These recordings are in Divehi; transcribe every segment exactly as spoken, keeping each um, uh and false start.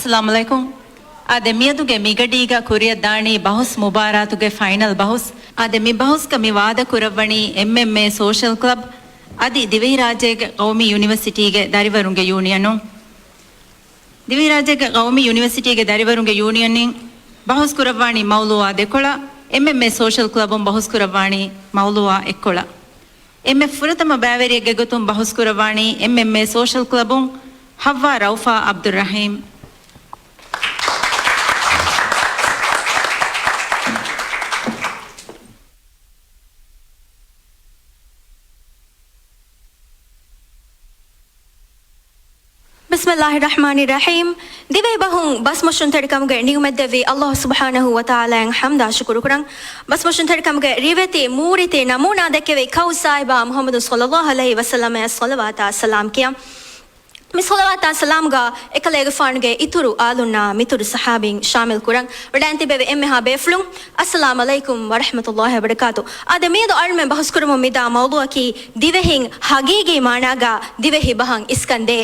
އައްސަލާމު ޢަލައިކުމް. އާދެ، މިއަދުގެ މިގަޑީގަ ކުރިއަށްދާނީ ބަހުސް މުބާރާތުގެ ފައިނަލް ބަހުސް. އާދެ، މި ބަހުސްގަ މި ވާދަ ކުރައްވަނީ އެމްއެމްއޭ ސޯޝަލް ކްލަބް އަދި ދިވެހިރާއްޖޭގެ ޤައުމީ ޔުނިވަރސިޓީގެ ދަރިވަރުންގެ ޔޫނިއަނުން. ދިވެހިރާއްޖޭގެ ޤައުމީ ޔުނިވަރސިޓީގެ ދަރިވަރުންގެ ޔޫނިއަންއިން ބަހުސް ކުރައްވާނީ މައުޟޫޢާ ދެކޮޅަށް. އެމްއެމްއޭ ސޯޝަލް ކްލަބުން ބަހުސް ކުރައްވާނީ މައުޟޫޢާ އެއްކޮޅަށް. އެންމެ ފުރަތަމަ ބައިވެރިއެއްގެ ގޮތުން ބަހުސް ކުރައްވާނީ އެމްއެމްއޭ ސޯޝަލް ކްލަބުން ޙައްވާ ރައުފާ ޢަބްދުއްރަޙީމް. ބިސްމިއްލާހި ރަޙްމާނި ރަޙީމް. ދިވެހި ބަހުން ބަސް މޮށުންތެރިކަމުގެ ނިޢުމަތްދެއްވި ﷲ ސުބްޙާނަހޫ ވަތަޢާލާއަށް ޙަމްދާ ޝުކުރު ކުރަން. ބަސް މޮށުންތެރިކަމުގެ ރިވެތި މޫރިތި ނަމޫނާ ދެއްކެވި ކައު ޞާޙިބާ މުޙައްމަދު ޞައްލައްލާހު ޢަލައިހި ވަސައްލަމައަށް ޞަލަވާތާ ސަލާމް ކިޔަން. މި ޞަލަވާތާ ސަލާމްގަ އެކަލޭގެފާނުގެ އިތުރު އާލުންނާ މިތުރު ޞަޙާބީން ޝާމިލް ކުރަން. ވަޑައިން ތިބެވި އެންމެހާ ބޭފުޅުން، އައްސަލާމު ޢަލައިކުމް ވަރަޙްމަތުﷲ ވަބަރަކާތު. އާދެ، މިއަދު އަޅުމެން ބަހުސްކުރަމުން މިދާ މައުޟޫޢަކީ ދިވެހިން ޙަޤީޤީ މާނާގަ ދިވެހި ބަހަށް އިސްކަން ދޭ.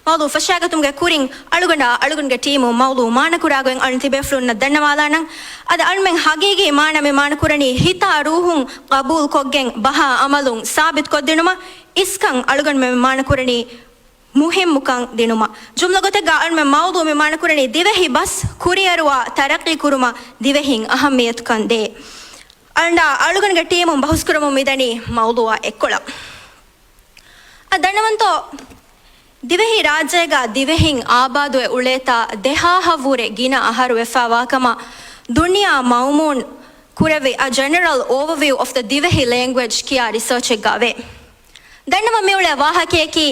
މައުޟޫޢު ފަށާގަތުމުގެ ކުރިން އަޅުގަނޑާ އަޅުގަނޑުގެ ޓީމުން މައުޟޫޢު މާނަކުރާ ގޮތް އަޅުން ތިބޭފުޅުންނަށް ދަންނަވާލާނަން. އަދި އަޅުމެން ޙަޤީޤީ މާނަ މި މާނަކުރަނީ ހިތާ ރޫޙުން ޤަބޫލުކޮށްގެން ބަހާ ޢަމަލުން ސާބިތުކޮށްދިނުމަށް. އިސްކަން އަޅުގަނޑުމެން މި މާނަކުރަނީ މުހިއްމުކަން ދިނުމަށް. ޖުމްލަ ގޮތެއްގަ އަޅުމެން މައުޟޫޢު މި މާނަކުރަނީ ދިވެހި ބަސް ކުރިއަރުވާ ތަރައްޤީ ކުރުމަށް ދިވެހިން އަހައްމިއްޔަތުކަން ދޭ. އަޅުގަނޑާ އަޅުގަނޑުގެ ޓީމުން ބަހުސްކުރަމުން މިދަނީ މައުޟޫޢާ އެއްކޮޅަށް. އަ، ދަންނަވަންތޯ، ދިވެހި ރާއްޖޭގަ ދިވެހިން އާބާދުވެ އުޅޭތާ ދެހާހަށްވުރެ ގިނަ އަހަރު ވެފައިވާކަމަށް ދުނިޔާ މައުމޫން ކުރެއްވި A General Overview of the ދިވެހި ލެންގުއޭޖް ކިޔާ ރިސާޗެއްގަ ވޭ. ދަންނަވަން މިއުޅޭ ވާހަކަޔަކީ،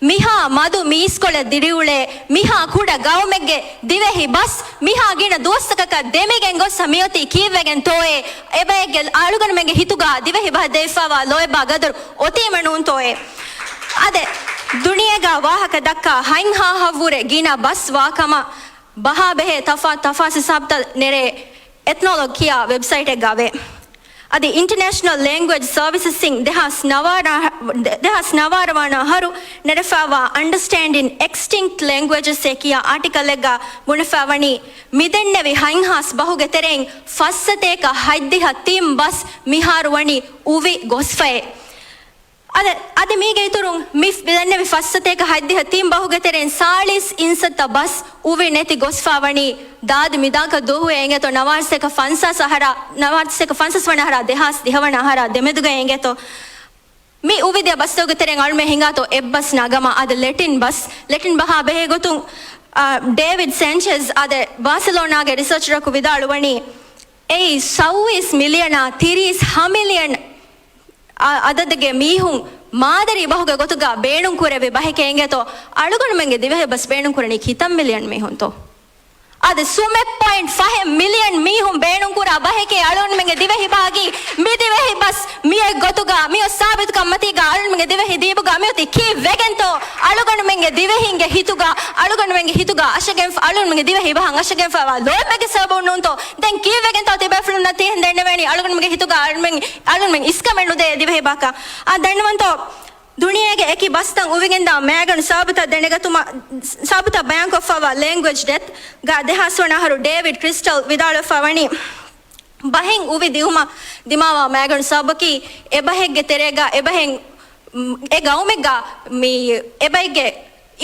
މިހާ މަދު މީސްކޮޅެއް ދިރިއުޅޭ މިހާ ކުޑަ ގައުމެއްގެ ދިވެހި ބަސް މިހާ ގިނަ ދުވަސްތަކަކަށް ދެމިގެން ގޮސް މިއޮތީ ކީއްވެގެންތޯއޭ؟ އެބައެއްގެ އަޅުގަނޑުމެންގެ ހިތުގަ ދިވެހި ބަހަށް ދެވިފައިވާ ލޯތްބާ ގަދަރު އޮތީމަ ނޫންތޯއޭ؟ އާދެ، ދުނިޔޭގަ ވާހަކަ ދައްކާ ހަތްހާހަށްވުރެ ގިނަ ބަސް ވާކަމަށް ބަހާ ބެހޭ ތަފާ، ތަފާސް ހިސާބުތައް ނެރޭ އެތްނޯލޮގް ކިޔާ ވެބްސައިޓެއްގަ ވޭ. އަދި އިންޓަނޭޝަނަލް ލެންގުއޭޖް ސަރވިސަސްއިން ދެހާސް ނަވާރަ، ދެހާސް ނަވާރަ ވަނަ އަހަރު ނެރެފައިވާ އަންޑަސްޓޭންޑިން އެކްސްޓިންކްޓް ލެންގުއޭޖަސް އޭ ކިޔާ އާޓިކަލްއެއްގަ ބުނެފައިވަނީ، މިދެންނެވި ހަތްހާސް ބަހުގެ ތެރެއިން ފައްސަތޭކަ ހަތްދިހަ ތިން ބަސް މިހާރު ވަނީ އުވި ގޮސްފައޭ. އަދި، އަދި މީގެ އިތުރުން މި ދެންނެވި ފައްސަތޭކަ ހަތްދިހަ ތިން ބަހުގެ ތެރެއިން ސާޅީސް އިންސައްތަ ބަސް އުވި ނެތި ގޮސްފައިވަނީ ދާދި މިދާކަށް ދުވަހު އެނގޭތޯ ނަވާރަސްތޭކަ ފަންސާސް އަހަރާ، ނަވާރަސްތޭކަ ފަންސާސް ވަނަ އަހަރާ ދެހާސް ދިހަ ވަނަ އަހަރާ ދެމެދުގަ އެނގޭތޯ. މި އުވި ދެ ބަސްތަކުގެ ތެރެއިން އަޅުމެން ހިނގާތޯ އެއްބަސް ނަގަމާ. އަދި ލެޓިން ބަސް، ލެޓިން ބަހާ ބެހޭ ގޮތުން، އާ، ޑޭވިޑް ސެންޗެޒް އާދެ ބާސެލޯނާގެ ރިސާޗަރަކު ވިދާޅުވަނީ، އެއީ ސައުވީސް މިލިއަނާ ތިރީސް ހަ މިލިއަން އަ-، އަދަދެއްގެ މީހުން މާދަރީ ބަހުގެ ގޮތުގަ ބޭނުންކުރެއްވި ބަހެކޭ އިނގޭތޯ، އަޅުގަނޑުމެންގެ ދިވެހި ބަސް ބޭނުންކުރަނީ ކިތައް މިލިއަން މީހުންތޯ؟ އަދި ސުމެއް ޕޮއިންޓް ފަހެއް މިލިއަން މީހުން ބޭނުންކުރާ ބަހެކޭ އަޅުގަނޑުމެންގެ ދިވެހި ބަހަކީ. މި ދިވެހި ބަސް މިއޮތް ގޮތުގަ، މިއޮތް ސާބިތުކަން މަތީގަ އަޅުގަނޑުމެންގެ ދިވެހި ދީބުގަ މިއޮތީ ކީއްވެގެންތޯ؟ އަޅުގަނޑުމެންގެ ދިވެހިންގެ ހިތުގަ، އަޅުގަނޑުމެންގެ ހިތުގަ އަށަގެން، އަޅުގަނޑުމެންގެ ދިވެހި ބަހަށް އަށަގެންފައިވާ ލޯތްބެއްގެ ސަބަބުން ނޫންތޯ؟ ދެން ކީއްވެގެންތޯ ތިބޭފުޅުންނަށް ތިހެން ދެންނެވޭނީ އަޅުގަނޑުމެންގެ ހިތުގަ އަޅުމެން، އަޅުމެން އިސްކަމެއް ނުދޭ ދިވެހި ބަހަކަށް؟ އާ، ދަންނަވަންތޯ؟ ދުނިޔޭގެ އެކި ބަސްތައް އުވިގެންދާ މައިގަނޑު ސާބުތައް ދެނެގަތުމަށް، ސާބުތައް ބަޔާންކޮށްފައިވާ ލެންގުއޭޖް ޑެތް ގަ ދެހާސް ވަނަ އަހަރު ޑޭވިޑް ކްރިސްޓަލް ވިދާޅުވެފަ ވަނީ، ބަހެއް އުވި ދިއުމަށް ދިމާވާ މައިގަނޑު ސަބަބަކީ، އެބަހެއްގެ ތެރޭގަ އެބަހެއް، އެ ގައުމެއްގަ މި އެބައެއްގެ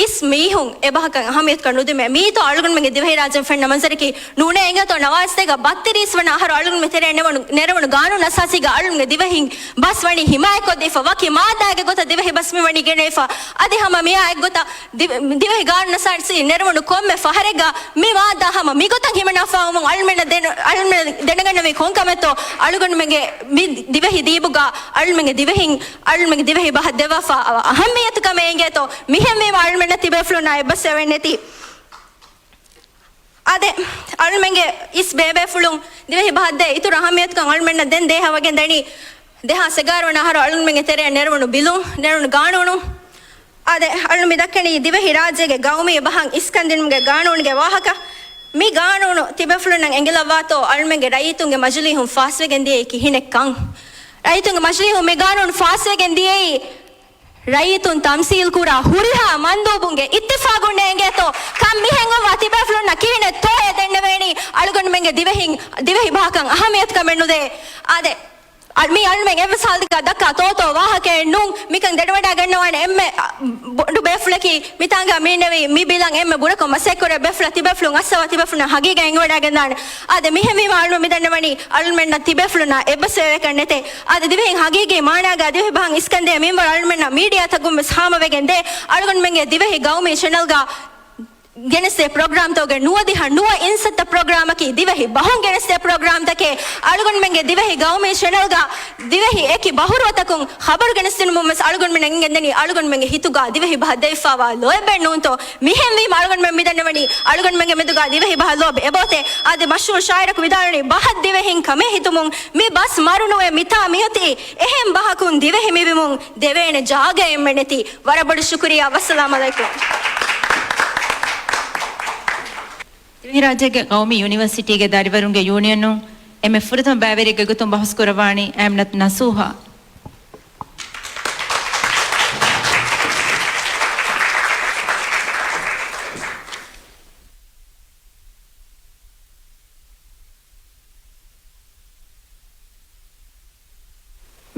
އިސް މީހުން އެބަހަކަށް އަހައްމިޔަތުކަން ނުދިމޭ. މީތޯ އަޅުގަނޑުމެންގެ ދިވެހިރާއްޖެން ފެންނަ މަންޒަރަކީ؟ ނޫނޭ އިނގޭތޯ ނަވާރަސްތޭކަ ބައްތިރީސް ވަނަ އަހަރު އަޅުގަނޑުމެން ތެރެއަށް ނެރު-، ނެރެވުނު ގާނޫނު އަސާސީގަ އަޅުގަނޑުމެންގެ ދިވެހި ބަސް ވަނީ ހިމާޔަތްކޮށްދީފަ ވަކި މާއްދާއެއްގެ ގޮތަށް ދިވެހި ބަސް މި ވަނީ ގެނައިފަ. އަދި ހަމަ މިއާ އެއްގޮތަށް ދި-، ދިވެހި ގާނޫނު އަސާސީ ނެރެވުނު ކޮންމެ ފަހަރެއްގަ މި މާއްދާ ހަމަ މިގޮތަށް ހިމަނާފަ ވުމުން އަޅުމެންނަށް ދެން-، އަޅުމެން ދެނެގަންނަވީ ކޮންކަމެއްތޯ؟ އަޅުގަނޑުމެންގެ މި ދިވެހި ދީބުގަ އަޅުމެންގެ ދިވެހިން އަޅުމެންގެ ދިވެހި ބަހަށް ދެއްވާފަ އަހައްމިޔަތު ކަމެއް އިނގޭތޯ؟ މިހެންވީމަ އަޅުމެންނަށް ތިބޭފުޅުންނާ އެއްބަސް އެވެން ނެތި. އާދެ، އަޅުމެންގެ އިސް ބޭބޭފުޅުން ދިވެހި ބަހަށްދޭ އިތުރު އަހައްމިޔަތުކަން އަޅުމެންނަށް ދެން ދޭހަވަގެން ދަނީ، ދެހާސް އެގާރަ ވަނަ އަހަރު އަޅުމެންގެ ތެރެއަށް ނެރުވުނު ބިލުން، ނެރުވުނު ގާނޫނު. އާދެ، އަޅުން މި ދައްކަނީ ދިވެހި ރާއްޖޭގެ ގައުމީ ބަހަށް އިސްކަންދިނުމުގެ ގާނޫނުގެ ވާހަކަ. މި ގާނޫނު ތިބޭފުޅުންނަށް އެނގިލައްވާތޯ އަޅުމެންގެ ރައްޔިތުންގެ މަޖިލީހުން ފާސްވެގެން ދިޔައީ ކިހިނެއްކަން؟ ރައްޔިތުންގެ މަޖިލީހުން މި ގާނޫނު ފާސްވެގެން ދިޔައީ ރައްޔިތުން ތަމްސީލް ކުރާ ހުރިހާ މަންދޫބުންގެ އިއްތިފާގުން ނޭނގޭތޯ؟ ކަން މިހެން އޮއްވާ ތިބޭފުޅުންނަށް ކިހިނެއްތޯއޭ ދެންނެވޭނީ؟ އަޅުގަނޑުމެންގެ ދިވެހިން، ދިވެހި ބަހަކަށް އަހައްމިޔަތުކަމެއް ނުދޭ. އާދެ، އަ، މި އަޅުމެން އެއްވެސް ހާލަތަކަށް ދައްކާ ތޯތޯ ވާހަކައެއް ނޫން. މިކަން ދެނެވަޑައިގަންނަވާނެ އެންމެ، އަ، ބޮޑު ބޭފުޅަކީ މިތާނގަ މީންނެވި މި ބިލަށް އެންމެ ބުރަކޮށް މަސައްކަތްކުރޭ ބޭފުޅާ ތިބޭފުޅުން އައްސަވާ ތިބޭފުޅުންނަށް ހަގީގަތް އެނގިވަޑައިގެންދާނެ. އާދެ، މިހެންވީމަ އަޅުމެން މިދަންނަވަނީ އަޅުމެންނަށް ތިބޭފުޅުންނާ އެއްބަސްވެވޭކަށް ނެތޭ. އާދެ، ދިވެހިން ހަގީގީ މާނާގަ ދިވެހި ބަހަށް އިސްކަންދޭ މިންވަރު އަޅުމެންނަށް މީޑިއާތަކުން ވެސް ހާމަވެގެން ދޭ. އަޅުގަނޑުމެންގެ ދިވެހި ގައުމީ ޗެނަލްގަ ގެނެސްދޭ ޕްރޮގްރާމްތަކުގެ ނުވަދިހަ ނުވަ އިންސައްތަ ޕްރޮގްރާމަކީ ދިވެހި ބަހުން ގެނެސްދޭ ޕްރޮގްރާމްތަކެއް. އަޅުގަނޑުމެންގެ ދިވެހި ގައުމީ ޗެނަލްގަ ދިވެހި އެކި ބަހުރުވަތަކުން ޚަބަރު ގެނެސްދިނުމުން ވެސް އަޅުގަނޑުމެން އެނގެންދެނީ އަޅުގަނޑުމެންގެ ހިތުގަ ދިވެހި ބަހަށް ދެވިފާވާ ލޯތްބެއް ނޫންތޯ. މިހެންވީމަ އަޅުގަނޑުމެން މިދަންނަވަނީ އަޅުގަނޑުމެންގެ މެދުގަ ދިވެހި ބަހަށް ލޯބި އެބައޮތޭ. އާދެ، މަޝްހޫރު ޝާއިރަކު ވިދާޅުވަނީ ބަހަށް ދިވެހިން ކަމޭ ހިތުމުން މި ބަސް މަރުނުވޭ މިތާ މިއޮތީ. އެހެން ބަހަކުން ދިވެހި މިބިމުން ދެވޭނެ ޖާގައެއް ނެތި. ވަރަށް ބޮޑު ޝުކުރިއްޔާ. ވައްސަލާމް އަލައިކުމް. ދިވެހިރާއްޖޭގެ ގައުމީ ޔުނިވަރސިޓީގެ ދަރިވަރުންގެ ޔޫނިއަނުން އެންމެ ފުރަތަމަ ބައިވެރިއެއްގެ ގޮތުން ބަހުސް ކުރައްވާނީ އައިމްނަތު ނަސޫހާ.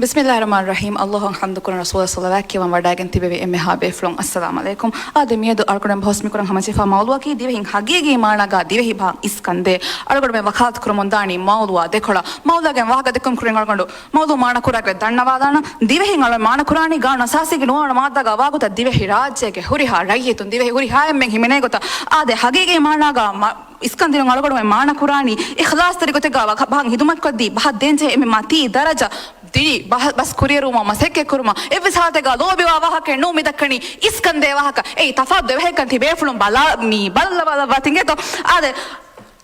ބިސްމިއްލާހި ރަޙްމާނި ރަޙީމް. އައްލާހަށް ޙަމްދު ކުރަން، ރަސޫލަށް ޞަލަވާތް ކިޔަވަން ވަޑައިގެން ތިބެވި އެންމެހާ ބޭފުޅުން އައްސަލާމް ޢަލައިކުމް. އާދެ، މިއަދު އަޅުގަނޑުމެން ބަހުސް މިކުރަން ހަމަޖެހިފާ މައުޟޫޢަކީ ދިވެހިން ހަގީގީ މާނާގާ ދިވެހި ބަހަށް އިސްކަންދޭ. އަޅުގަނޑުމެން ވަކާލަތު ކުރަމުން ދާނީ މައުޟޫޢާ ދެކޮޅަށް. މައުޟޫޢާގެ ވާހަކަ ދެއްކުން ކުރިން އަޅުގަނޑު މައުޟޫޢު މާނަ ކުރާކަށް ދަންނަވާލާނަން. ދިވެހިން އަޅުގަނޑު މާނަ ކުރާނީ ގާނޫނު އަސާސީގެ ނުވަވަނަ މާއްދާގަ ވާގޮތަށް ދިވެހި ރާއްޖޭގެ ހުރިހާ ރައްޔިތުން، ދިވެހި ހުރިހާ އެންމެން ހިމެނޭ ގޮތަށް. އާދެ، ހަގީގީ މާނާގަ މަ-، އިސްކަންދިނުން އަޅުގަނޑުމެން މާނަ ކުރާނީ އިޚްލާޞްތެރި ގޮތެއްގަ ވަ-، ބަހަށް ހިދުމަތްކޮށްދީ، ބަހަށް ދޭންޖެހޭ އެންމެ މަތީ ދަރަޖަ ދިރި ބަހަ-، ބަސް ކުރިއެރުވުމަށް މަސައްކަތްކުރުމަށް އެއްވެސް ހާލަތެއްގަ ލޯބިވާ ވާހަކައެއް ނޫން މިދައްކަނީ އިސްކަންދޭ ވާހަކަ. އެއީ ތަފާތު ދެވަހެއްކަން ތިބޭފުޅުން ބަލާ، މީ ބައްލަ ބަލައްވާ ތިނގޭތޯ. އާދެ،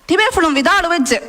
ތިބޭފުޅުން ވިދާޅުވެއްޖެ.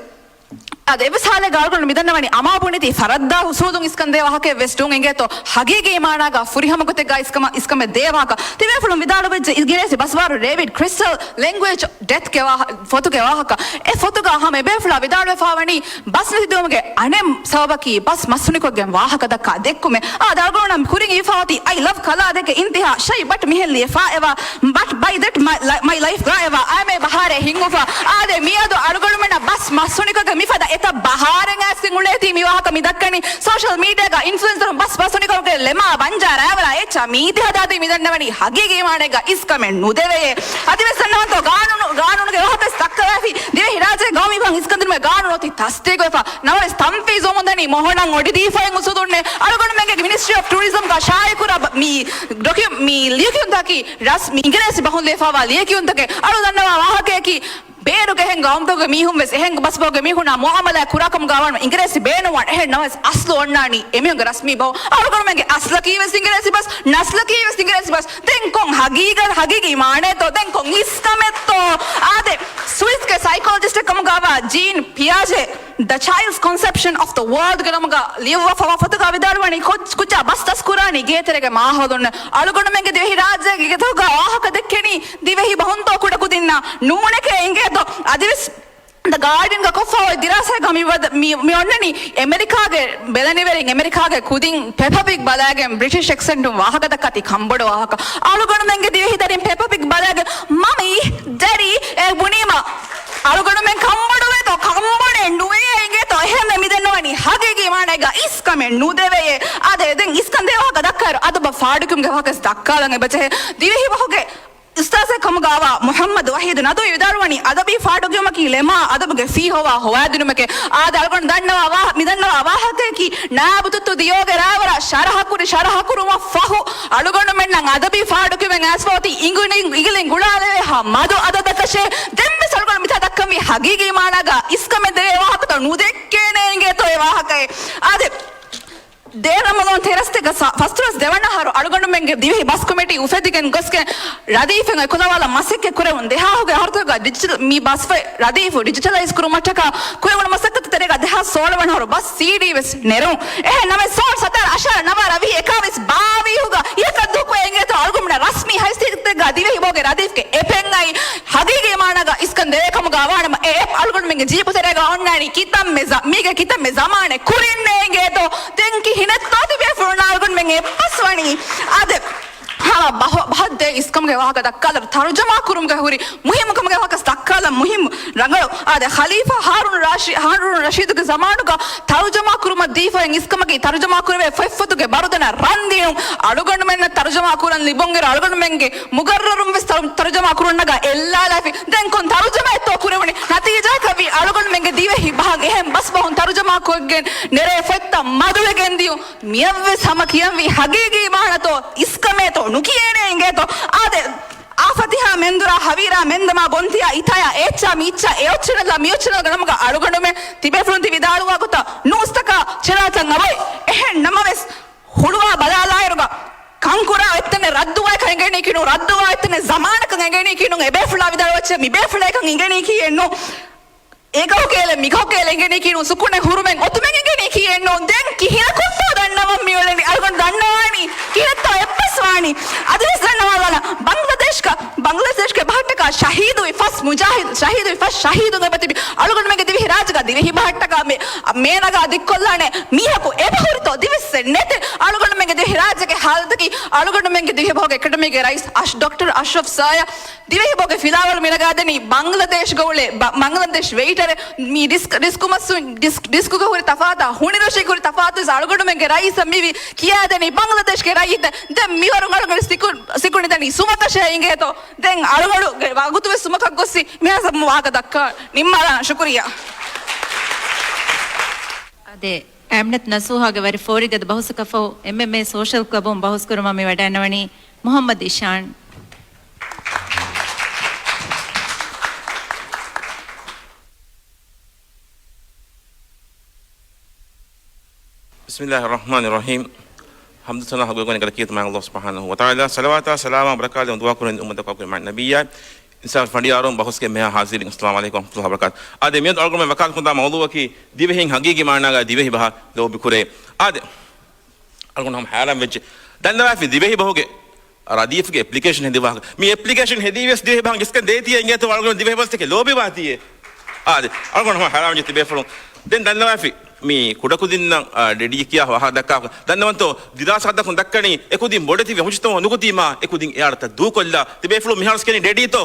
އަދި އެއްވެސް ހާލެއްގަ އަޅުގަނޑު މިދަންނަވަނީ އަމާބުނެތި ފަރައްދާ ހުސޫދުން އިސްކަންދޭ ވާހަކައެއް ވެސް ނޫން އިނގޭތޯ. ހަގީގީ މާނާގަ ފުރިހަމަ ގޮތެއްގަ އިސްކަމަށް، އިސްކަމެއް ދޭ ވާހަކަ. ތިބޭފުޅުން ވިދާޅުވެއްޖެ އިނގިރޭސި ބަސްވާރު ޑޭވިޑް ކްރިސްޓަލް ލެންގުއޭޖް ޑެތްގެ ވާހަ-، ފޮތުގެ ވާހަކަ. އެ ފޮތުގަ ހަމަ އެބޭފުޅާ ވިދާޅުވެފާވަނީ ބަސް ނެތިދިއުމުގެ އަނެއް ސަބަބަކީ ބަސް މަސް ހުނިކޮށްގެން ވާހަކަ ދައްކާ ދެއްކުމެއް. އާދެ، އަޅުގަނޑު ކުރިން އިވިފާ އޮތީ އައި ލަވް ކަލާ ދެކެ އިންތިހާ ޝައި ބަޓް މިހެން ލިޔެފާ އެވާ. ބަޓް ބައި ދެޓް މައި ލަ-، މައި ލައިފްގަ އެވާ އާމޭ ބަހާރެއް ހިންގުފަ. އާދެ، މިއަދު އަޅުގަނޑުމެންނަށް ބަސް މަސް ހުނިކޮށްގެން މިފަދަ އެތައް ބަހާރެއް އައިސްގެން އުޅޭތީ މި ވާހަކަ މި ދައްކަނީ. ސޯޝަލް މީޑިއާގަ އިންފްލުއެންސަރުން ބަސް މަސް ހުނިކޮށްގެން ލެމާ ބަންޖާ ރާވަރާ އެއްޗާ މީތި ހަދާދީ މި ދަންނަވަނީ ހަގީގީ މާނައެއްގަ އިސްކަމެއް ނުދެވެޔޭ. އަދިވެސް ދަންނަވަންތޯ ގާނޫނު، ގާނޫނުގެ ވާހަކަ ވެސް ދައްކަވައިފި. ދިވެހިރާއްޖޭގެ ގައުމީ ބަހަށް އިސްކަންދިނުމުގެ ގާނޫނު އޮތީ ތަސްދީގުވެފަ. ނަމަވެސް ތަންފީޒުވަމުންދަނީ މޮހޮނަށް އޮޑިދީފައި އުސޫލުންނޭ. އަޅުގަނޑުމެންގެ މިނިސްޓްރީ އޮފް ޓޫރިޒަމްގަ ޝާއިޢުކުރާ ބަ-، މި ޑޮކިއު-، މި ލިޔެކިޔުންތަކީ ރަސް-، މި އިނގިރޭސި ބަހުން ލިޔެފާވާ ލިޔެކިޔުންތަކެއް. އަޅު ދަންނަވާ ވާހަކަޔަކީ ބޭރުގެ އެހެން ގައުމުތަކުގެ މީހުން ވެސް އެހެން ބަސްބަހުގެ މީހުންނާ މުއާމަލާތް ކުރާކަމުގަ ވާނަމަ އިނގިރޭސި ބޭނުންވާނެ. އެހެން ނަމަވެސް އަސްލު އޮންނާނީ އެމީހުންގެ ރަސްމީ ބަހު. އަޅުގަނޑުމެންގެ އަސްލަކީ ވެސް އިނގިރޭސި ބަސް، ނަސްލަކީ ވެސް އިނގިރޭސި ބަސް. ދެން ކޮން ހަގީގަ-، ހަގީގީ މާނައެއްތޯ؟ ދެން ކޮން އިސްކަމެއްތޯ؟ އާދެ، ސުއިސްގެ ސައިކޮލޮޖިސްޓެއް ކަމުގަވާ ޖީން ޕިއާޖޭ ދަ ޗައިލްޑްސް ކޮންސެޕްޝަން އޮފް ދަ ވޯލްޑް ގެ ނަމުގަ ލިޔުއްވާފަވާ ފޮތުގަ ވިދާޅުވަނީ ކު-، ކުއްޖާ ބަސް ދަސްކުރާނީ ގޭތެރޭގެ މާހައުލުން. އަޅުގަނޑުމެންގެ ދިވެހިރާއްޖޭގެ ގެތަކުގަ ވާހަކަ ދެއްކެނީ ދިވެހި ބަހުންތޯ ކުޑަކުދިންނާ ނޫނެކޭ އިނގޭތޯ. އަދިވެސް ދަ ގާޑިއަންގަ ކޮށްފަ އޮތް ދިރާސާގަ މި ވަދ-، މި، މި އޮންނަނީ އެމެރިކާގެ ބެލެނިވެރިން އެމެރިކާގެ ކުދިން ޕެޕަ ޕިގް ބަލައިގެން ބްރިޓިޝް އެކްސެންޓުން ވާހަކަ ދައްކާތީ ކަންބޮޑު ވާހަކަ. އަޅުގަނޑުމެންގެ ދިވެހި ދަރިން ޕެޕަ ޕިގް ބަލައިގެން މަމީ، ޑެޑީ އޭ ބުނީމަ އަޅުގަނޑުމެން ކަންބޮޑުވޭތޯ؟ ކަންބޮޑެއް ނުވޭ އިނގޭތޯ؟ އެހެންވެ މިދެންނަވަނީ ހަގީގީ މާނައިގަ އިސްކަމެއް ނުދެވެޔޭ. އާދެ، ދެން އިސްކަންދޭ ވާހަކަ ދައްކާއިރު އަދަބަށް ފާޑުކިޔުމުގެ ވާހަކަ ވެސް ދައްކާލަން އެބަޖެހޭ. ދިވެހި ބަހުގެ އުސްތާޒެއް ކަމުގައިވާ މުޙައްމަދު ވަހީދު ނަދުވީ ވިދާޅުވަނީ، އަދަބީ ފާޑުކިޔުމަކީ ލެމާ އަދަބުގެ ފީހޮވާ ހޮވާދިނުމެކޭ. އާދެ، އަޅުގަނޑު ދަންނަވާ ވާހަ-، މިދަންނަވާ ވާހަކަޔަކީ، ނާބުތުއްތު ދިޔޯގެ ރާވަރާ ޝަރަހަކުރި، ޝަރަހަކުރުމަށް ފަހު، އަޅުގަނޑުމެންނަށް އަދަބީ ފާޑުކިޔުމެއް އައިސްފަ އޮތީ އިނގިލިން، އިނގިލިން ގުޅާލެވޭ ހާ މަދު އަދަދަކަށޭ. ދެންވެސް އަޅުގަނޑު މިތާ ދައްކަންވީ ހަގީގީ މާނާގަ އިސްކަމެއް ދެވޭ ވާހަކަތައް ނުދެއްކޭނޭ އިނގޭތޯ އެ ވާހަކައެއް. އާދެ، ދެ ރަމަޟާން ތެރަސްތެއްގަ ސަ-، ފަސްދޮޅަސް ދެވަނަ އަހަރު އަޅުގަނޑުމެންގެ ދިވެހި ބަސް ކޮމިޓީ އުފެދިގެން ގޮސްގެން ރަދީފެއް އެކުލަވާލަން މަސައްކަތް ކުރެވުނު. ދެހާހުގެ އަހަރުތަކުގަ ޑިޖިޓަލް މި ބަސްފަތް ރަދީފު ޑިޖިޓަލައިޒް ކުރުމަށްޓަކާ ކުރެވުނު މަސައްކަތު ތެރޭގަ ދެހާސް ސޯޅަވަނަ އަހަރު ބަސް ސީޑީ ވެސް ނެރުނު. އެހެން ނަމަވެސް ސޯޅަ، ސަތާރަ، އަށާރަ، ނަވާރަ، ވިހި، އެކާވީސް، ބާވީހުގަ އިހަކަށް ދޫކުރެ އިނގޭތޯ އަޅުގަނޑުމެންނަށް ރަސްމީ ހައިސިއްޔަތެއްގަ ދިވެހި ބަހުގެ ރަދީފްގެ އެޕެއް އައި ހަގީގީ މާނާގަ އިސްކަން ދެވޭ ކަމުގަ ވާނަމަ، އެ އެޕް އަޅުގަނޑުމެންގެ ޖީބު ތެރޭގަ އޮންނާނީ ކިތަންމެ ޒަ-، މީގެ ކިތަންމެ ޒަމާނެއް ކުރިންނޭ އިނގޭތޯ. ދެން ކިހިނެއްތޯ ތިބޭފުޅުންނަށް އަޅުގަނޑުމެން އެއްބަސް ވަނީ. އާދެ، ހަމަ ބަހަ-، ބަހަށްދޭ އިސްކަމުގެ ވާހަކަ ދައްކާލަން، ތަރުޖަމާ ކުރުމުގެ ހުރި މުހިއްމުކަމުގެ ވާހަކަ ދައްކާލަން މުހިއްމު ރަނގަޅު. އާދެ، ޚަލީފާ ހާރޫނު ރާޝި-، ހާރޫނު ރަޝީދުގެ ޒަމާނުގަ ތަރުޖަމާ ކުރުމަށް ދީފައި އިސްކަމަކީ، ތަރުޖަމާ ކުރެވޭ ފޮތްފޮތުގެ ބަރުދަނަ ރަންދިނުން. އަޅުގަނޑުމެންނަށް ތަރުޖަމާ ކުރަން ލިބުންއިރު، އަޅުގަނޑުމެންގެ މުގައްރަރުން ވެސް ތަރު-، ތަރުޖަމާ ކުރަން ނަގާ އެއްލާލާފި. ދެން ކޮން ތަރުޖަމާއެއްތޯ ކުރެވުނީ؟ ނަތީޖާއަކަށްވީ އަޅުގަނޑުމެންގެ ދިވެހި ބަހަށް އެހެން ބަސްބަހުން ތަރުޖަމާ ކޮށްގެން ނެރޭ ފޮތްތައް މަދުވެގެން ދިޔުން. މިއަށްވެސް ހަމަ ކިޔަންވީ ހަގީގީ މާނަތޯ އިސްކަމޭތޯ ނުކިޔޭނޭ އިނގޭތޯ. އާދެ، އާފަތިހާ މެންދުރާ ހަވީރާ މެންދަމާ ބޮންތިޔާ އިތާޔާ އޭއްޗާ މީއްޗާ އެއޮއްޗެނަލާ މިއޮއްޗެނަލްގެ ނަމުގަ އަޅުގަނޑުމެން ތިބޭފުޅުން ތި ވިދާޅުވާ ގޮތަށް ނޫސްތަކާ ޗެނަލްތައް އަބޮތް. އެހެން ނަމަވެސް، ހުޅުވާ ބަލާލާއިރުގަ ކަންކުރާ އެއްތަނެއް ރައްދުވާއެކަށް އެނގޭނީކީނު، ރައްދުވާ އެއްތަނެއް ޒަމާނަކަށް އެނގޭނީކީނު، އެބޭފުޅާ ވިދާޅުވައްޗެއް މިބޭފުޅަކަށް އެނގޭނީކީއެއްނު. އެގަހު ކޭލެ މިގަހު ކޭލެ އެނގޭނީކީނު، ސުކުނެއް ހުރުމެއް އޮތުމެއް އެނގޭނީކީއެއްނު. ދެން ކިހިނަކުންތޯ ދަންނަވަން މިއުޅެނީ؟ އަޅުގަނޑު ދަންނަވާނީ ކިހިނެއްތޯ އެއްބަސް ވާނީ؟ އަދިވެސް ދަންނަވާލާނަ، ބަންގްލަދޭޝްގަ، ބަންގްލަދޭޝްގެ ބަހަށްޓަކާ ޝަހީދުވި ފަސް މުޖާހިދު، ޝަހީދުވި ފަސް ޝަހީދުން އެބަތިބި. އަޅުގަނޑުމެންގެ ދިވެހި ރާއްޖޭގަ ދިވެހި ބަހަށްޓަކާ މޭ، މޭނަގާ ދިއްކޮށްލާނެ މީހަކު އެބަހުރިތޯ؟ ދިވެއްސެއް ނެތެ. އަޅުގަނޑުމެންގެ ދިވެހި ރާއްޖޭގެ ހާލަތަކީ، އަޅުގަނޑުމެންގެ ދިވެހި ބަހުގެ އެކަޑަމީގެ ރައީސް އަޝް-، ޑޮކްޓަރ އަޝްރަފް ސާޔަ ދިވެހި ބަހުގެ ފިލާވަޅު މިނަގާދެނީ ބަންގްލަދޭޝްގަ އުޅޭ، ބަ-، ބަންގްލަދޭޝް ވެއިޓަރެއް. މީ ޑިސްކް، ޑިސްކު މަސް، ޑިސްކް، ޑިސްކުގަ ހުރި ތަފާތާ، ހުނިރޮށީގަ ހުރި ތަފާތު ވެސް އަޅުގަނޑުމެންގެ ރައީސަށް މިވީ ކިޔާދެނީ ބަންގްލަދޭޝްގެ ރައްޔިތެއް. ދެން މިވަރުން އަޅުގަނޑު ސިކު-، ސިކުނޑި ދަނީ ސުމަތަށޭ އިނގޭތޯ. ދެން އަޅުގަނޑުގެ ވަގުތު ވެސް ސުމަކަށް ގޮއްސި މިހާ ސަބް ވާހަކަ ދައްކާ ނިންމާލާން. ޝުކުރިއްޔާ. އާދެ، އެމްނެތް ނަސޫހާގެ ވަރި ފޯރިގަދަ ބަހުސަކަށްފަހު، އެމްއެމްއޭ ސޯޝަލް ކްލަބުން ބަހުސްކުރުމަށް މި ވަޑައިންނަވަނީ މުހައްމަދު އިޝާން. بسم الله الرحمن الرحيم. ޙަމްދު ސަނާ ހައްގުގެ ގޮތުން ކަލަކީ ތަމާމް ﷲ ސުބްޙާނަހޫ ވަތަޢާލާ. ޞަލަވާތާ ސަލާމާ ބަރަކާތު ދުޢާ ކުރަން އުއްމަތަކަށް މާ ނަބިއްޔާ. އިންސާފު ފަނޑިޔާރުން ބަހުސްގެ މިހާ ޙާޟިރީން އައްސަލާމު ޢަލައިކުމް ވަރަޙްމަތުﷲ ވަބަރަކާތު. އާދެ، މިއަދު އަޅުގަނޑުމެން ވަކާލަތުކުރަންދާ މައުޟޫޢަކީ ދިވެހިން ހަގީގީ މާނާގަ ދިވެހި ބަހަށް ލޯބި ކުރޭ. އާދެ، އަޅުގަނޑު ހަމަ ހައިރާން ވެއްޖެ. ދަންނަވާފި ދިވެހި ބަހުގެ ރަދީފްގެ އެޕްލިކޭޝަން ހެދި ވާހަކަ. މި އެޕްލިކޭޝަން ހެދީވެސް ދިވެހި ބަހަށް އިސްކަން ދޭތީ އިނގޭތޯ އަޅުގަނޑު ދިވެހި ބަސްތަކެއް ލޯބިވާތީއޭ. އާދެ، އަޅުގަނޑު ހަމަ ހައިރާން ވެއްޖެ ތިބޭފުޅުން. ދެން ދަންނަވާފި މި ކުޑަކުދިންނަށް، އާ، ޑެޑީ ކިޔާ ވާހަކަ ދައްކާ. ދަންނަވަންތޯ، ދިރާސާތަކުން ދައްކަނީ އެކުދިން ބޮޑެތިވެ ހުށިތައް ނުކުތީމާ އެކުދިން އެ އާޑަތައް ދޫކޮށްލާ. ތިބޭފުޅުން މިހާރު އިސްކަނީ ޑެޑީތޯ؟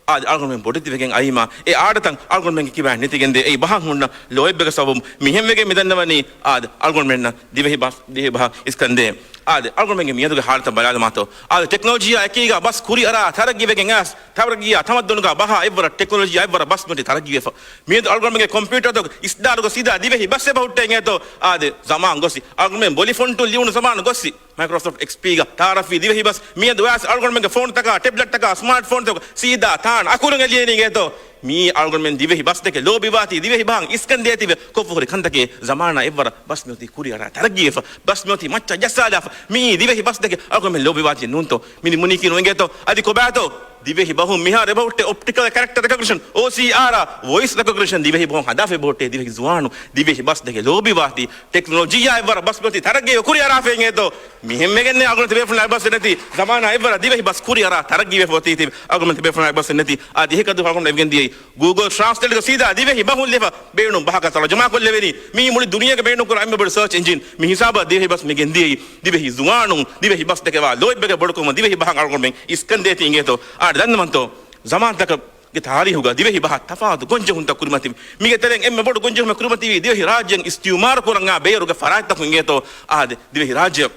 އާދެ، އަޅުގަނޑުމެން ބޮޑެތިވެގެން އައީމާ އެ އާޑަތައް އަޅުގަނޑުމެންގެ ކިބައިން ނެތިގެންދޭ. އެއީ ބަހަށް ހުންނަ ލޯތްބެއްގެ ސަބަބުން މިހެންވެގެން މިދަންނަވަނީ. އާދެ، އަޅުގަނޑުމެންނަށް ދިވެހި ބަސް، ދިވެހި ބަހަށް އިސްކަންދޭ. އާދެ، އަޅުގަނޑުމެންގެ މިއަދުގެ ހާލަތަށް ބަލާލަމާތޯ. އާދެ، ޓެކްނޮލޮޖީއާ އެކީގަ ބަސް ކުރިއަރާ ތަރައްގީވެގެން އައިސް، ތަރައްގީއާ ތަމައްދުނުގަ ބަހާ އެއްވަރަށް ޓެކްނޮލޮޖީއާ އެއްވަރަށް ބަސް މިއޮތީ ތަރައްގީވެފަ. މިއަދު އަޅުގަނޑުމެންގެ ކޮމްޕިއުޓަރތަކުގެ އިސްދާރުގަ ސީދާ ދިވެހި ބަސް އެބަ ހުއްޓޭ އިނގޭތޯ. އާދެ، ޒަމާން ގޮއްސި. އަޅުގަނޑުމެން ބޮލި ފޮންޓުން ލިޔުނު ޒަމާން ގޮއްސި. މައިކްރޯސޮފްޓް އެކްސްޕީގަ ތައާރަފީ ދިވެހި ބަސް މިއަދު ވާސް އަޅުގަނޑުމެންގެ ފޯނުތަކާ، ޓެބްލެޓްތަކާ، ސްމާޓް ފޯންތަކު ސީދާ ތާން އަކުރުން އެލިޔަނީ އިނގޭތޯ. މީ އަޅުގަނޑުމެން ދިވެހި ބަސްދެކެ ލޯބިވާތީ ދިވެހި ބަހަށް އިސްކަން ދޭތީވެ ކޮށްފަ ހުރި ކަންތަކެއް. ޒަމާނާ އެއްވަރަށް ބަސް މިއޮތީ ކުރިއަރާ ތަރައްގީވެފަ. ބަސް މިއޮތީ މައްޗަށް ޖައްސާލާފަ. މީ ދިވެހި ބަސްދެކެ އަޅުގަނޑުމެން ލޯބިވާތީ ނޫންތޯ؟ މި ނިމުނީކީ ނުއިނގޭތޯ؟ އަދި ކޮބާތޯ؟ ދިވެހި ބަހުން މިހާރު އެބަހުއްޓޭ އޮޕްޓިކަލް ކެރެކްޓަރ ރެކޮގްނިޝަން، އޯސީއާރ، ވޮއިސް ރެކޮގްނިޝަން. ދިވެހި ބަހުން ހަދާފަ އެބަހުއްޓޭ ދިވެހި ޒުވާނު، ދިވެހި ބަސްދެކެ ލޯބިވާތީ. ޓެކްނޮލޮޖީއާ އެއްވަރަށް ބަސް މިއޮތީ ތަރައްގީވެ ކުރިއަރާފަ އިނގޭތޯ؟ މިހެންވެގެންނޭ އަޅުގަނޑު ތިބޭފުޅުން އެއްބަސް ނެތި. ޒަމާނާ އެއްވަރަށް ދިވެހި ބަސް ކުރިއަރާ ތަރައްގީވެފަ އޮތީ ތިބެ. އަޅުގަނޑު ތިބޭފުޅުން އެއްބަސް ނެތި. އާދެ، އެހެކަދު އަޅުގަނޑު އެވިގެން ދިޔައީ ގޫގުލް ޓްރާންސްލޭޓްގަ ސީދާ ދިވެހި ބަހުން ލިޔެފަ ބޭނުން ބަހަކަށް ތަރުޖަމާ ކޮށްލެވެނީ. މީ މުޅި ދުނިޔޭގެ ބޭނުން ކުރާ އެންމެ ބޮޑު ސާޗް އެންޖިން. މި ހިސާބަށް ދިވެހި ބަސް މި ގެންދިޔައީ. ދިވެހި ޒުވާނުން ދިވެހި ބަސްދެކެ ވާ ލޯތްބެގެ ބޮޑުކަމަށް ދިވެހި ބަހަށް އަޅުގަނޑުމެން އިސްކަން ދޭތީ އިނގޭތޯ؟ އާދެ، ދަންނަވަންތޯ؟ ޒަމާންތަކަށް ގެ ތާރީހުގަ ދިވެހި ބަހަށް ތަފާތު ގޮންޖެހުންތައް ކުރިމަތިވި. މީގެ ތެރެއިން އެންމެ ބޮޑު ގޮންޖެހުމެއް ކުރިމަތިވީ ދިވެހި ރާއްޖޭން އިސްތިއުމާރު ކުރަންޏާ ބޭރުގެ ފަރާތްތަކުން އިނގޭތޯ؟ އާދެ، ދިވެހި ރާއްޖެއަށް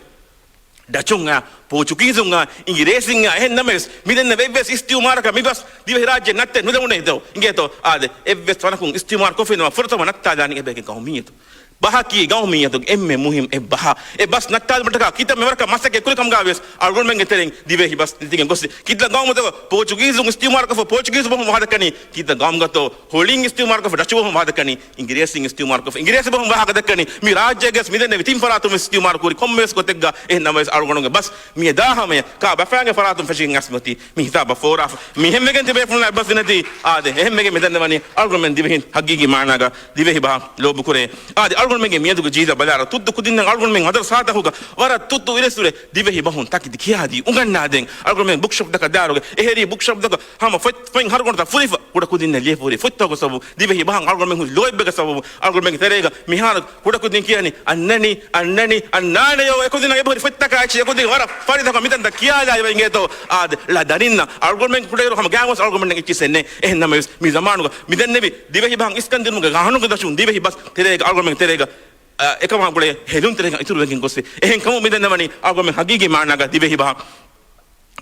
ޑަޗުންޏާ، ޕޯޗުގީޒުންޏާ، އިނގިރޭސިންޏާ، އެހެން ނަމަވެސް މިދެންނެވި އެއްވެސް އިސްތިއުމާރަކަށް މި ބަސް ދިވެހި ރާއްޖެ ނައްތެއް ނުލެވުނޭތޯ؟ އިނގޭތޯ؟ އާދެ، އެއްވެސް ވަނަކުން އިސްތިއުމާރު ކޮށްފިނަމަ ފުރަތަމަ ނައްތާލާނީ އެބައިގެ ގައުމީއަތު. ބަހަކީ ގައުމީއަތުގެ އެންމެ މުހިން އެއް ބަހަ. އެ ބަސް ނައްތާލުމަށްޓަކާ ކިތައްމެ ވަރަކަށް މަސައްކަތް ކުރި ކަމުގަ ވެސް އަޅުގަނޑުމެންގެ ތެރެއިން ދިވެހި ބަސް ނެތިގެން ގޮސް، ކިތައް ގައުމުތަކަށް ޕޯޗުގީޒުން އިސްތިއުމާރުކޮށްފަ ޕޯޗުގީޒު ބަހުން ވާދަކަނީ، ކިތައް ގައުމުގަތޯ ހޮޅިން އިސްތިއުމާރުކޮށްފަ ޑަޗު ބަހުން ވާދަކަނީ، އިނގިރޭސިން އިސްތިއުމާރުކޮށްފަ އިނގިރޭސި ބަހުން ވާހަކަ ދައްކަނީ. މި ރާއްޖޭގަސް މިދެންނެވި ތިން ފަރާތުން ވެސް އިސްތިއުމާރު ކުރި ކޮންމެވެސް ގޮތެއްގަ. އެހެން ނަމަވެސް އަޅުގަނޑުގެ ބަސް މިއަދާ ހަމަޔަށް ކާ ބަފާގެ ފަރާތުން ފެށިގެން އަސްމަތީ މި ހިސާބަށް ފޯރާފަ. މިހެންވެގެން ތިބޭފުޅުންނަށް އެއްބަސް ނެތީ. އާދެ، އެހެންވެގެން މިދަންނަވަނީ އަޅުގަނޑުމެން ދިވެހިން ހަގީގީ މާނާގަ ދިވެހި ބަހަށް ލޯބި ކުރޭ. އާދެ، އަޅު އަޅުގަނޑުމެންގެ މިއަދުގެ ޖީލަށް ބަލާއިރު ތުއްތު ކުދިންނަށް އަޅުގަނޑުމެން ހަދަރު ސާދަ ހުގަ ވަރަށް ތުއްތު އިރެސުރެ ދިވެހި ބަހުން ތަކިދި ކިޔާދީ އުނގަންނާދޭން. އަޅުގަނޑުމެން ބުކްޝޮޕްތަކަށް ދާއިރުގަ އެހެރީ ބުކްޝޮޕްތަކަށް ހަމަ ފޮތް ފޮތް ހަރުގަނޑުތައް ފުރިފަ ކުޑަކުދިންނަށް ލިޔެފަ ހުރި ފޮތްތަކުގެ ސަބަބުން ދިވެހި ބަހަށް އަޅުގަނޑުމެން ހުރި ލޯތްބެއްގެ ސަބަބުން އަޅުގަނޑުމެންގެ ތެރޭގަ މިހާރު ކުޑަކުދިން ކިޔަނީ އަންނަނީ، އަންނަނީ، އަންނާނެޔޯ. އެކުދިންނަށް އެބަހުރި ފޮތްތަކާ އެއްޗެއް އެކުދިން ވަރަށް ފަރިތަކަށް މިތަންތައް ކިޔާލާ އިވައިގޭތޯ. އާދެ، ޅަ ދަރިންނަށް އަޅުގަނޑުމެން ކުޑައިރު ހަމަ ގާތްގޮސް އަޅުގަނޑުމެން އެއްޗިސް އެންނެ. އެހެން ނަމަވެސް މި ޒަމާނުގަ މިދެންނެވި ދިވެހި ބަހަށް އިސްކަން ދިނުމުގެ ގާނޫނުގެ ދަށުން ދިވެހި ބަސް ތެރޭގަ އަޅުގަނޑުމެން ތެރޭގަ، އަ، އެކަމާ ގުޅޭ ހެލުން ތެރޭގަ އިތުރުވެގެން ގޮސް އެހެން ކަމުން މިދެންނެވަނީ އަޅުގަނޑުމެން ހަގީގީ މާނާގަ ދިވެހި ބަހަށް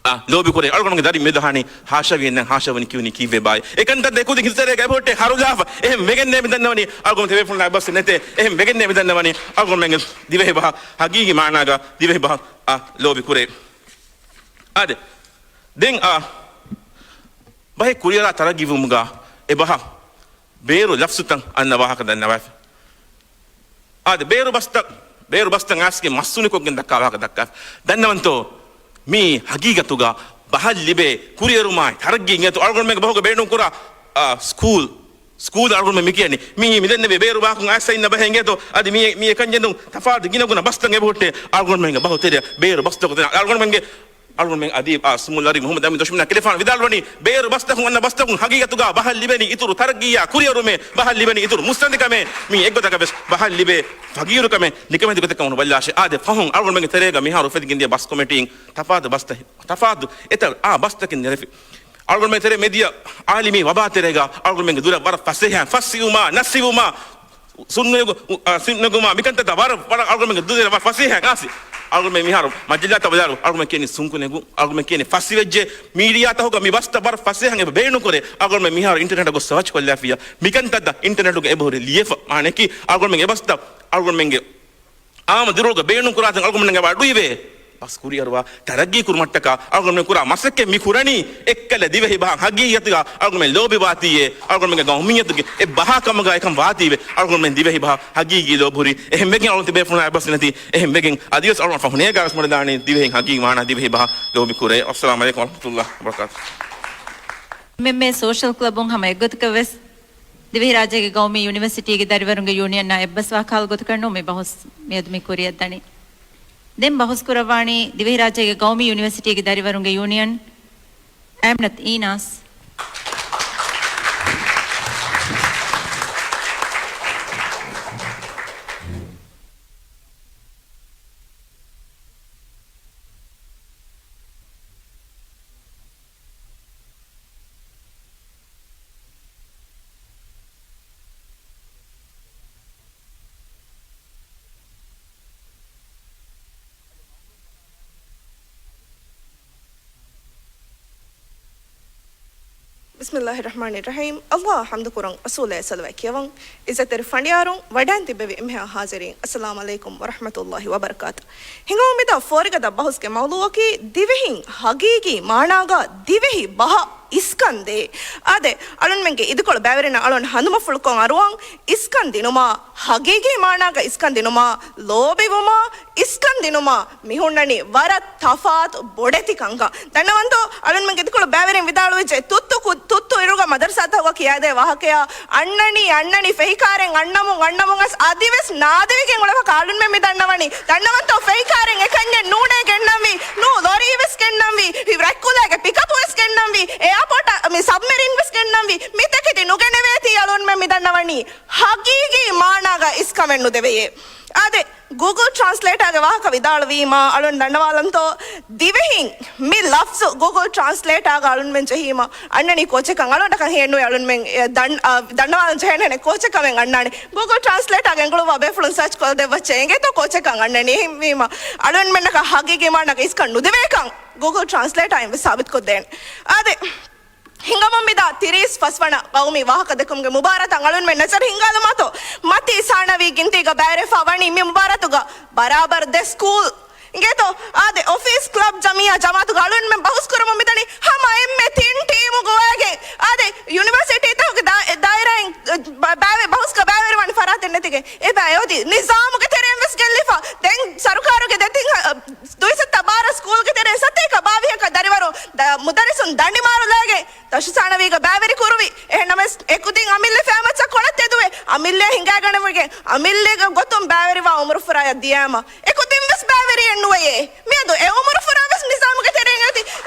އާ، ލޯބި ކުރޭ. އަޅުގަނޑުގެ ދަރިން މި ދަހާނީ ހާޝަވީން ހާޝަވަނި ކިޔުނީ ކީއްވެބާއޭ؟ އެކަންތައް ދެކުދި ހިތުތެރޭގަ އެބަހުއްޓޭ ހަރުލާފަ. އެހެން ވެގެންނޭ މި ދަންނަވަނީ އަޅުގަނޑު ތެރޭފުޅުންނާ އެއްބަސް ނެތޭ. އެހެން ވެގެންނޭ މި ދަންނަވަނީ އަޅުގަނޑުމެންގެ ދިވެހި ބަހަށް ހަގީގީ މާނާގަ ދިވެހި ބަހަށް އާ، ލޯބި ކުރޭ. އާދެ. ދެން އާ، ބަހެއް ކުރިއަރާ ތަރައްގީވުމުގަ އެ ބަހަށް ބޭރު ލަފްޒުތައް އަންނަ ވާހަކަ ދަންނަވާފަ. އާދެ، ބޭރު ބަސްތައް، ބޭރު ބަސްތައް އައިސްގެން މައްސުނިކޮށްގެން ދައްކާ ވާހަކަ ދައްކާ. ދަންނަވަންތޯ؟ މީ ހަގީގަތުގަ ބަހަށް ލިބޭ ކުރިއެރުމާއި ތަރައްގީ އިނގޭތޯ އަޅުގަނޑުމެންގެ ބަހުގެ ބޭނުންކުރާ، އާ، ސްކޫލް، ސްކޫލް އަޅުގަނޑުމެން މި ކިޔަނީ. މީ މިދެންނެވި ބޭރު ބަހަކުން އައިސް އިންނަ ބަހެއް އިނގޭތޯ. އަދި މީ، މީ އެކަންޏެއް ނޫން. ތަފާތު ގިނަގުނަ ބަސްތައް އެބަހުއްޓޭ އަޅުގަނޑުމެންގެ ބަހު ތެރެއަށް ބޭރު ބަސްތަކުގެ ތެރެއަށް. އަޅުގަނޑުމެންގެ އަޅުގަނޑުމެން އަދީބު އާ ސުމުލް އަރީ މުހައްމަދު އަމީން ދޮށުމިނާ ކިލެފާނު ވިދާޅުވަނީ، ބޭރު ބަސްތަކުން އަންނަ ބަސްތަކުން ހަގީގަތުގަ ބަހަށް ލިބެނީ އިތުރު ތަރައްގީއާ ކުރިއެރުމޭ، ބަހަށް ލިބެނީ އިތުރު މުއްސަނދިކަމޭ. މީ އެއްގޮތަކަށް ވެސް ބަހަށް ލިބޭ ފަގީރުކަމެއް ނިކަމެތި ގޮތަކަށް ނުބަލާށޭ. އާދެ، ފަހުން އަޅުގަނޑުމެންގެ ތެރޭގަ މިހާރު އުފެދިގެންދިޔަ ބަސް ކޮމިޓީން ތަފާތު ބަސްތައް، ތަފާތު އެތައް އާ ބަސްތަކެއް ނެރެފި. އަޅުގަނޑުމެން ތެރޭ މެދިޔަ އާލިމީ ވަބާ ތެރޭގަ އަޅުގަނޑުމެންގެ ދުރަށް ވަރަށް ފަސޭހައިން ފަސް އިވުމާ، ނަސް އިވުމާ، ސުންނަގު-، އު-، އާ، ސުންނަގުމާ މިކަންތައް ވަރަށް، ވަރަށް އަޅުގަނޑުމެންގެ ދުރަށް ވަރަށް ފަސޭހައިން އާސި. އަޅުގަނޑުމެން މިހާރު މަޖިލާތައް ވަދާރު އަޅުގަނޑުމެން ކިޔަނީ ސުންކުނެގު، އަޅުގަނޑުމެން ކިޔަނީ ފަސް އިވެއްޖެ. މީޑިއާތަކުގަ މި ބަސްތައް ވަރަށް ފަސޭހައިން އެބަ ބޭނުންކުރޭ. އަޅުގަނޑުމެން މިހާރު އިންޓަރނެޓުގަ ސަރޗް ކޮށްލާފިޔާ މިކަންތައް ދަ އިންޓަރނެޓުގަ އެބަހުރި ލިޔެފަ. މާނައަކީ އަޅުގަނޑުމެން އެ ބަސްތައް އަޅުގަނޑުމެންގެ އާމު ދިރުގަ ބޭނުން ކުރާތަން އަޅުގަނޑުމެންގެ އަޑު އިވޭ. ބަސް ކުރިއަރުވާ ތަރައްގީ ކުރުމަށްޓަކާ އަޅުގަނޑުމެން ކުރާ މަސައްކަތް މި ކުރަނީ އެއްކަލަ ދިވެހި ބަހަށް ހަގީގަތުގަ އަޅުގަނޑުމެން ލޯބިވާތީއޭ. އަޅުގަނޑުމެންގެ ގައުމިއްޔަތުގެ އެއް ބަހާ ކަމުގަ އެކަން ވާތީވެ. އަޅުގަނޑުމެން ދިވެހި ބަހަށް ހަގީގީ ލޯބިހުރި. އެހެންވެގެން އަޅުގަނޑު ތިބޭފުޅުންނާ އެއްބަސް ނެތި. އެހެންވެގެން އަދިވެސް އަޅުގަނޑު ފަހުނޭގާވެސް މަޑުދާނީ ދިވެހިން ހަގީގީ މާނާ ދިވެހި ބަހަށް ލޯބި ކުރޭ. އައްސަލާމު ޢަލައިކުމް ވަރަޙްމަތުﷲ ވަބަރަކާތުހު. އެމްއެމްއޭ ސޯޝަލް ކްލަބުން ހަމަ އެއްގޮތަކަށް ވެސް ދިވެހިރާއްޖޭގެ ގައުމީ ޔުނިވަރސިޓީގެ ދަރިވަރުންގެ ޔޫނިއަންއާ އެއްބަސްވާ ކަހަލަ ގޮތަކަށް ނޫން މި ބަހުސް މިއަދު މި ކުރިއަށްދަނީ. ދެން ބަހުސް ކުރައްވާނީ ދިވެހިރާއްޖޭގެ ގައުމީ ޔުނިވަރސިޓީގެ ދަރިވަރުންގެ ޔޫނިއަން އަމްނަތް އީނާސް. ބިސްމިއްލާހި ރަޙްމާނި ރަޙީމް. އައްލާހަށް ޙަމްދު ކުރަން، ރަސޫލާއަށް ޞަލަވާތް ކިޔަވަން. ޢިއްޒަތްތެރި ފަނޑިޔާރުން، ވަޑައިން ތިއްބެވި އެންމެހާ ޙާޟިރީން، އައްސަލާމު ޢަލައިކުމް ވަރަޙްމަތުﷲ ވަބަރަކާތު. ހިނގަމުން މިދާ ފޯރިގަދަ ބަހުސްގެ މައުޟޫޢަކީ ދިވެހިން ހަގީގީ މާނާގަ ދިވެހި ބަހަށް އިސްކަން ދޭ. އާދެ، އަޅުންމެންގެ އިދިކޮޅު ބައިވެރިންނަށް އަޅުން ހަނދުމަފުޅުކޮށް އަރުވަން. އިސްކަން ދިނުމާ، ހަގީގީ މާނާގަ އިސްކަން ދިނުމާ، ލޯބިވުމާ، އިސްކަން ދިނުމާ މި ހުންނަނީ ވަރަށް ތަފާތު ބޮޑެތި ކަންކަން. ދަންނަވަންތޯ؟ އަޅުންމެންގެ އިދިކޮޅު ބައިވެރިން ވިދާޅުވެއްޖެ، ތުއްތު ކު-، ތުއްތު އިރުގަ މަދަރުސާތަކުގަ ކިޔާދޭ ވާހަކަޔާ، އަންނަނީ، އަންނަނީ، ފެހިކާރެއް އަންނަމުން، އަންނަމުން އަސް އަދިވެސް ނާދެވިގެން އުޅެފަ އަޅުންމެން މި ދަންނަވަނީ. ދަންނަވަންތޯ؟ ފެހިކާރެއް އެކަންޏެއް ނޫނޭ ގެންނަންވީ، ނޫ ލޮރީ ވެސް ގެންނަންވީ، ރަތްކުލައިގެ ޕިކަޕު ވެސް ގެންނަންވީ، އެއާޕޯޓަށް މި ސަބްމެރިން ވެސް ގެންނަންވީ، މި ތަކެތި ނުގެނެވޭތީ އަޅުންމެން މި ދަންނަވަނީ. ހަގީގީ މާނާގަ އިސްކަމެއް ނުދެވެޔޭ. އާދެ، ގޫގުލް ޓްރާންސްލޭޓާގެ ވާހަކަ ވިދާޅުވީމާ، އަޅުން ދަންނަވާލަންތޯ؟ ދިވެހިން މި ލަފްޒު ގޫގުލް ޓްރާންސްލޭޓާގަ އަޅުންމެން ޖެހީމަ، އަންނަނީ ކޯޗެއްކަން. އަޅުންނަކަށް ހޭނުވޭ އަޅުންމެން އެ ދަން-، އަ، ދަންނަވާލަން ޖެހޭނެ ކޯޗެއްކަމެއް އަންނާނެ. ގޫގުލް ޓްރާންސްލޭޓާގަ އެނގުޅުއްވާ ބޭފުޅުން ސާޗް ކޮށްލަ ދެއްވައްޗޭ އެނގޭތޯ ކޯޗެއްކަން އަންނަނީ. އެހެންވީމަ، އަޅުންމެންނަކަށް ހަގީގީ މާނާގަ އިސްކަން ނުދެވޭކަން ގޫގުލް ޓްރާންސްލޭޓާއިން ވެސް ސާބިތުކޮށްދޭނެ. އާދެ. ހިނގަމުން މިދާ ތިރީސް ފަސްވަނަ ގައުމީ ވާހަކަދެއްކުމުގެ މުބާރާތަށް އަޅުންމެން ނަޒަރު ހިންގާލުމާތޯ؟ މަތީ ސާނަވީ ގިންތީގަ ބައިވެރިވެފަ ވަނީ މި މުބާރާތުގަ ބަރާބަރު ދެ ސްކޫލް އިނގޭތޯ؟ އާދެ، އޮފީސް، ކްލަބް، ޖަމިއްޔާ، ޖަމާއަތުގަ އަޅުންމެން ބަހުސް ކުރަމުން މިދަނީ ހަމަ އެންމެ ތިން ޓީމުގަ ގޮވައިގެން. އާދެ، ޔުނިވަރސިޓީތަކުގެ ދާ-، ދާއިރާއިން، އަ، ބަ-، ބައިވެ-، ބަހުސްގަ ބައިވެރިވާން ފަރާތެއް ނެތިގެން. އެބަ އެއޮތީ ނިޒާމުގެ ތެރެއިން ވެސް ގެއްލިފަ. ދެން ސަރުކާރުގެ ދެތިން، އަ، ދުއިސައްތަ ބާރަ ސްކޫލްގެ ތެރެއިން ސަތޭކަ ބާވީހަކަށް ދަރިވަރު ދަ-، މުދައްރިސުން ދަނޑިމާރުލައިގެން ދަށު ސާނަވީގަ ބައިވެރި ކުރުވި. އެހެންނަމަވެސް، އެކުދިން އަމިއްލަ ފޭމައްޗަށް ކޮޅަށް ތެދުވެ، އަމިއްލަ ހިނގާގަނެވި އަމިއްލައިގެ ގޮތުން ބައިވެރިވާ އުމުރުފުރާޔަށް ދިޔައިމަ އެކުދިންވެސް ބައިވެރިއެއް ނުވެޔޭ. މިއަދު އެ އުމުރުފުރާވެސް ނިޒާމުގެ ތެރެއިން އޮތީ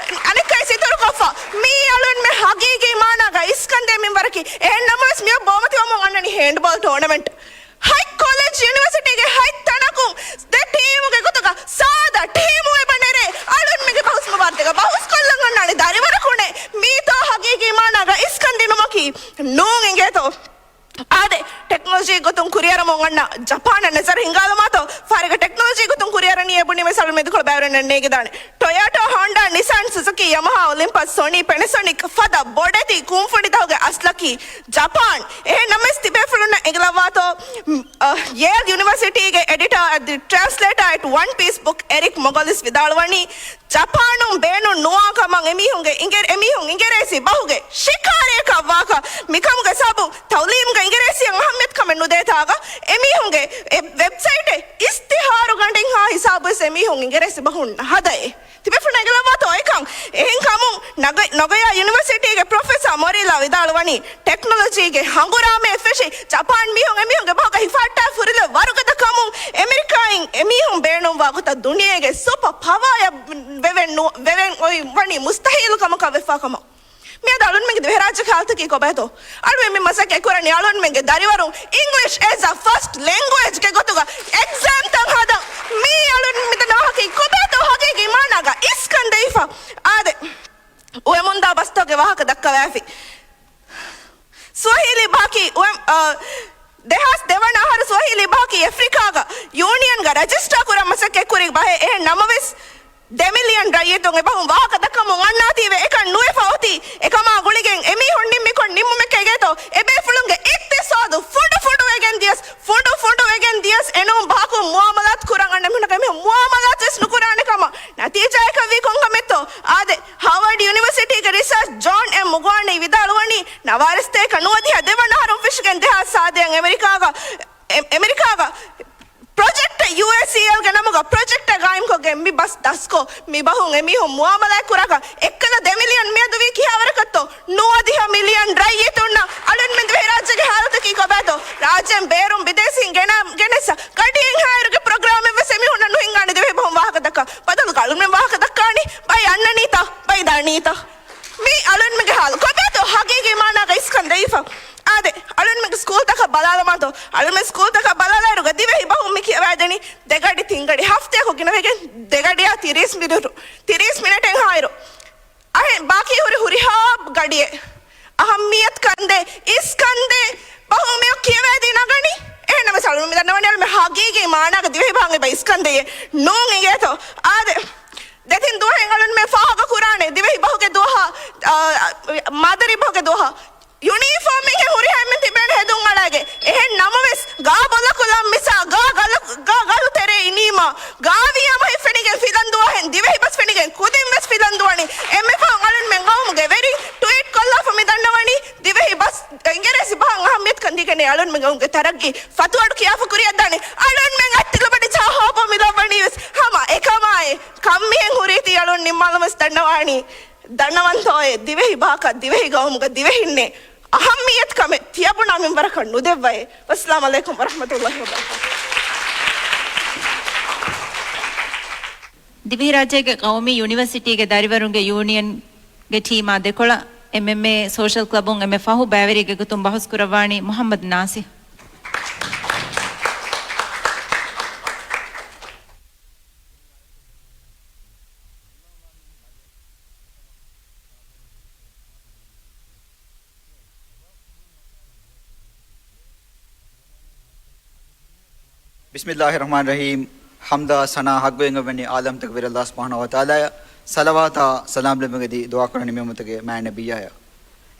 އަނެއްކާއި ސިތުރުކޮށްފަ. މީ އަޅުންމެ ހަގީގީ މާނާގަ އިސްކަންދޭ މިންވަރަކީ. އެހެން ނަމަވެސް މިއޮއް ބޯމަތިވަމުން އަންނަނީ ހޭންޑްބޯލް ޓޯނަމެންޓް. ހަތް ކޮލެޖް ޔުނިވަރސިޓީގެ ހަތް ތަނަކުން ދެ ޓީމުގެ ގޮތުގަ ސާދަ ޓީމު އެބަ ނެރޭ. އަޅުންމެގެ ބަހުސް މުބާރަތެއްގަ ބަހުސް ކޮށްލަން އަންނާނެ ދަރިވަރަކުނެ. މީތޯ ހަގީގީ މާނާގަ އިސްކަން ދިނުމަކީ؟ ނޫން އިނގޭތޯ. އާދެ، ޓެކްނޮލޮޖީ ގޮތުން ކުރިއަރަމުން އަންނަ ޖަޕާނަށް ނަޒަރު ހިންގާލުމާތޯ؟ ފާރިގަ ޓެކްނޮލޮޖީ ގޮތުން ކުރިއަރަނީ އެ ބުނީމަ ސަޅު މެދުކޮޅު ބައިވެރިންނަށް ނޭގިދާނެ. ޓޮޔޯޓާ، ހޯންޑާ، ނިސާން، ސުޒުކީ، ޔަމަހާ، އޮލިމްޕަސް، ސޯނީ، ޕެނެސޮނިކް ފަދަ ބޮޑެތި ކުންފުނިތަކުގެ އަސްލަކީ ޖަޕާން. އެހެން ނަމަވެސް ތިބޭފުޅުންނަށް އެނގިލައްވާތޯ، އަ، ޔޭލް ޔުނިވަރސިޓީގެ އެޑިޓާ އަދި ޓްރާންސްލޭޓާ އެޓް ވަން ޕީސް ބުކް އެރިކް މޮގޮލިސް ވިދާޅުވަނީ، ޖަޕާނުން ބޭނުން ނުވާ ކަމަށް އެމީހުންގެ އިނގި-، އެމީހުން އިނގިރޭސި ބަހުގެ ޝިކާރައަކަށް ވާކަށް. މިކަމުގެ ސަބަބު ތައުލީމްގަ އިނގިރޭސިއަށް އަހައްމިޔަތުކަމެއް ނުދޭތާގަ އެމީހުންގެ އެ ވެބްސައިޓެއް އިސްތިހާރު ގަނޑެއްހާ ހިސާބުވެސް އެމީހުން އިނގިރޭސި ބަހުން ނަހަދައޭ. ތިބޭފުޅުން އެނގިލައްވާތޯ އެކަން؟ އެހެންކަމުން ނަގ-، ނޮގަޔާ ޔުނިވަރސިޓީގެ ޕްރޮފެސާ މޮރީލާ ވިދާޅުވަނީ، ޓެކްނޮލޮޖީގެ ހަނގުރާމައެއް ފެށި، ޖަޕާން މީހުން އެމީހުންގެ ބަހުގަ ހިފާއްޓާ ފުރިލެއް ވަރުގަދަ ކަމުން އެމެރިކާއިން އެމީހުން ބޭނުންވާ ގޮތަށް ދުނިޔޭގެ ސުޕަ ޕަވާއަށް ވެވެން ނު-، ވެވެން އޮތް ވަނީ މުސްތަހީލު ކަމަކަށް ވެފާ ކަމަށް. މިއަދު އަޅުންމެންގެ ދިވެހިރާއްޖޭގެ ހާލަތަކީ ކޮބާތޯ؟ އަޅުމެން މި މަސައްކަތް ކުރަނީ އަޅުންމެންގެ ދަރިވަރުން އިންގްލިޝް އެޒް އަ ފަސްޓް ލެންގުއޭޖްގެ ގޮތުގަ އެގްޒާމްތައް ހަދަން. މީ އަޅުން މިދަންނަ ވާހަކައީ ކޮބާތޯ ހަގީގީ މާނާގަ އިސްކަން ދެވިފަ. އާދެ، އުވެމުންދާ ބަސްތަކުގެ ވާހަކަ ދައްކަވާފި. ސުވަހީލީ ބަހަކީ އުވެ-، އަ، ދެހާސް ދެވަނަ އަހަރު ސުވަހީލީ ބަހަކީ އެފްރިކާގަ ޔޫނިއަންގަ ރަޖިސްޓާ ކުރަން މަސައްކަތް ކުރި ބަހެއް. އެހެން ނަމަވެސް، ދެ މިލިއަން ރައްޔިތުން އެބަހުން ވާހަކަ ދައްކަމުން އަންނާތީވެ އެކަން ނުވެފަ އޮތީ. އެކަމާ ގުޅިގެން އެމީހުން ނިންމިކޮށް ނިންމުމެއް ކެގޭތޯ، އެބޭފުޅުންގެ އިޤްތިޞާދު ފުނޑު ފުނޑުވެގެން ދިޔަސް، ފުނޑު ފުނޑުވެގެން ދިޔަސް، އެނޫން ބަހަކުން މުއާމަލާތު ކުރަން އަންނަ މީހުންނަކަށް އެމީހުން މުއާމަލާތުވެސް ނުކުރާނެ ކަމަށް. ނަތީޖާއަކަށް ވީ ކޮންކަމެއްތޯ؟ އާދެ، ހާވަޑް ޔުނިވަރސިޓީގެ ރިސާޗް ޖޯން އެމް މުގުވާނީ ވިދާޅުވަނީ، ނަވާރަސަތޭކަ ނުވަދިހަ ދެވަނަ އަހަރުން ފެށިގެން ދެހާސް ސާދައަށް އެމެރިކާގަ، އެ-، އެމެރިކާގަ ޕްރޮޖެކްޓެއް ޔޫއެސްއީއެލްގެ ނަމުގަ ޕްރޮޖެކްޓެއް ގާއިމްކޮށްގެން މި ބަސް ދަސްކޮށް، މި ބަހުން އެމީހުން މުއާމަލާތް ކުރާކަށް އެއްކަލަ ދެ މިލިއަން މިއަދު ވީ ކިހާވަރަކަށްތޯ؟ ނުވަދިހަ މިލިއަން ރައްޔިތުންނަށް. އަޅުންމެން ދިވެހިރާއްޖޭގެ ހާލަތަކީ ކޮބާތޯ؟ ރާއްޖޭން ބޭރުން ބިދޭސީން ގެނަ-، ގެނެސް ކަޑިއެއްހާއިރުގެ ޕްރޮގްރާމެއްވެސް އެމީހުންނަށް ނުހިންގާނެ ދިވެހި ބަހުން ވާހަކަ ދައްކާ. ބަދަލުގަ އަޅުންމެން ވާހަކަ ދައްކާނީ ބައި އަންނަނީތަ؟ ބައި ދަނީތަ؟ މީ އަޅުންމެންގެ ހާލު. ކޮބާތޯ ހަގީގީ މާނާގަ އިސްކަން ދެވިފަ؟ އާދެ، އަޅުންމެންގެ ސްކޫލްތަކަށް ބަލާލަމާތޯ؟ އަޅުންމެން ސްކޫލްތަކަށް ބަލާލާއިރުގަ ދިވެހި ބަހުން މި ކިޔަވައިދެނީ ދެގަޑި ތިންގަޑި ހަފްތަޔަކު ގިނަވެގެން ދެގަޑިއާ ތިރީސް މިނިޓު، ތިރީސް މިނެޓެއް ހާއިރު. އަހެ، ބާކީ ހުރި ހުރިހާ ގަޑިއެއް. އަހައްމިޔަތް ކަންދޭ، އިސްކަންދޭ ބަހު މިއޮ ކިޔަވައިދީ ނަގަނީ. އެހެންނަމަވެސް އަޅުން މި ދަންނަވަނީ އަޅުމެ ހަގީގީ މާނާގަ ދިވެހި ބަހަށް އެބަ އިސްކަންދޭ ނޫން އިނގޭތޯ. އާދެ، ދެތިން ދުވަހެއް އަޅުންމެ ފާހަގަ ކުރާނެ ދިވެހި ބަހުގެ ދުވަހާ، އާ، މާދަރީ ބަހުގެ ދުވަހާ. ޔުނީފޯމެއްހެން ހުރިހާ އެންމެން ތިބޭނެ ހެދުން އަޅާގެ. އެހެން ނަމަވެސް، ގާ ބޮލަކުލަން މިސާ، ގާ ގަލަ-، ގާ ގަލު ތެރޭ އިނީމާ، ގާ ވިޔަމަހި ފެނިގެން ފިލަން ދުވަހެން، ދިވެހި ބަސް ފެނިގެން ކުދިން ވެސް ފިލަން ދުވަނީ. އެންމެ ފަހުން އަޅުންމެން ގައުމުގެ ވެރިން ޓުވީޓް ކޮށްލާފަ މި ދަންނަވަނީ، ދިވެހި ބަސް އިނގިރޭސި ބަހަށް އަހައްމިޔަތުކަން ދީގެން އަޅުންމެން ގައުމުގެ ތަރައްގީ ފަތުވަޑު ކިޔާފަ ކުރިއަށްދާނެ. އަޅުންމެން އަތްތިލަބަޑި ޗާހޯބޯ މި ލައްވަނީ ވެސް ހަމަ އެކަމާއި، ކަންމިހެން ހުރީތީ އަޅުން ނިންމާލަމަސް ދަންނަވާނީ. ދަންނަވަންތޯއޭ ދިވެހި ބަހަކަށް ދިވެހި ގައުމުގަ ދިވެހިންނެއް އަހައްމިޔަތުކަމެއް ތިޔަބުނާ މިންވަރަކަށް ނުދެއްވައޭ. ވައްސަލާމް ޢަލައިކުމް ވަރަޙްމަތުﷲި ވަބަރަކާތުހު. ދިވެހިރާއްޖޭގެ ޤައުމީ ޔުނިވަރސިޓީގެ ދަރިވަރުންގެ ޔޫނިއަންގެ ޓީމާ ދެކޮޅަށް އެމްއެމްއޭ ސޯޝަލް ކްލަބުން އެންމެ ފަހު ބައިވެރިއެއްގެ ގޮތުން ބަހުސް ކުރައްވާނީ މުޙައްމަދު ނާސިހް. ބިސްމިއްލާހި ރަޙްމާނި ރަޙީމް. ޙަމްދާ ސަނާ ޙައްޤުވެގެންވަނީ ޢާލަމްތަކުގެ ވެރި ﷲ ސުބްޙާނަހޫ ވަތަޢާލާއަށް ޞަލަވާތާ ސަލާމް ލެއްވުމަށް ދުޢާ ކުރަނީ މި އުއްމަތުގެ މާތް ނަބިއްޔާއަށް.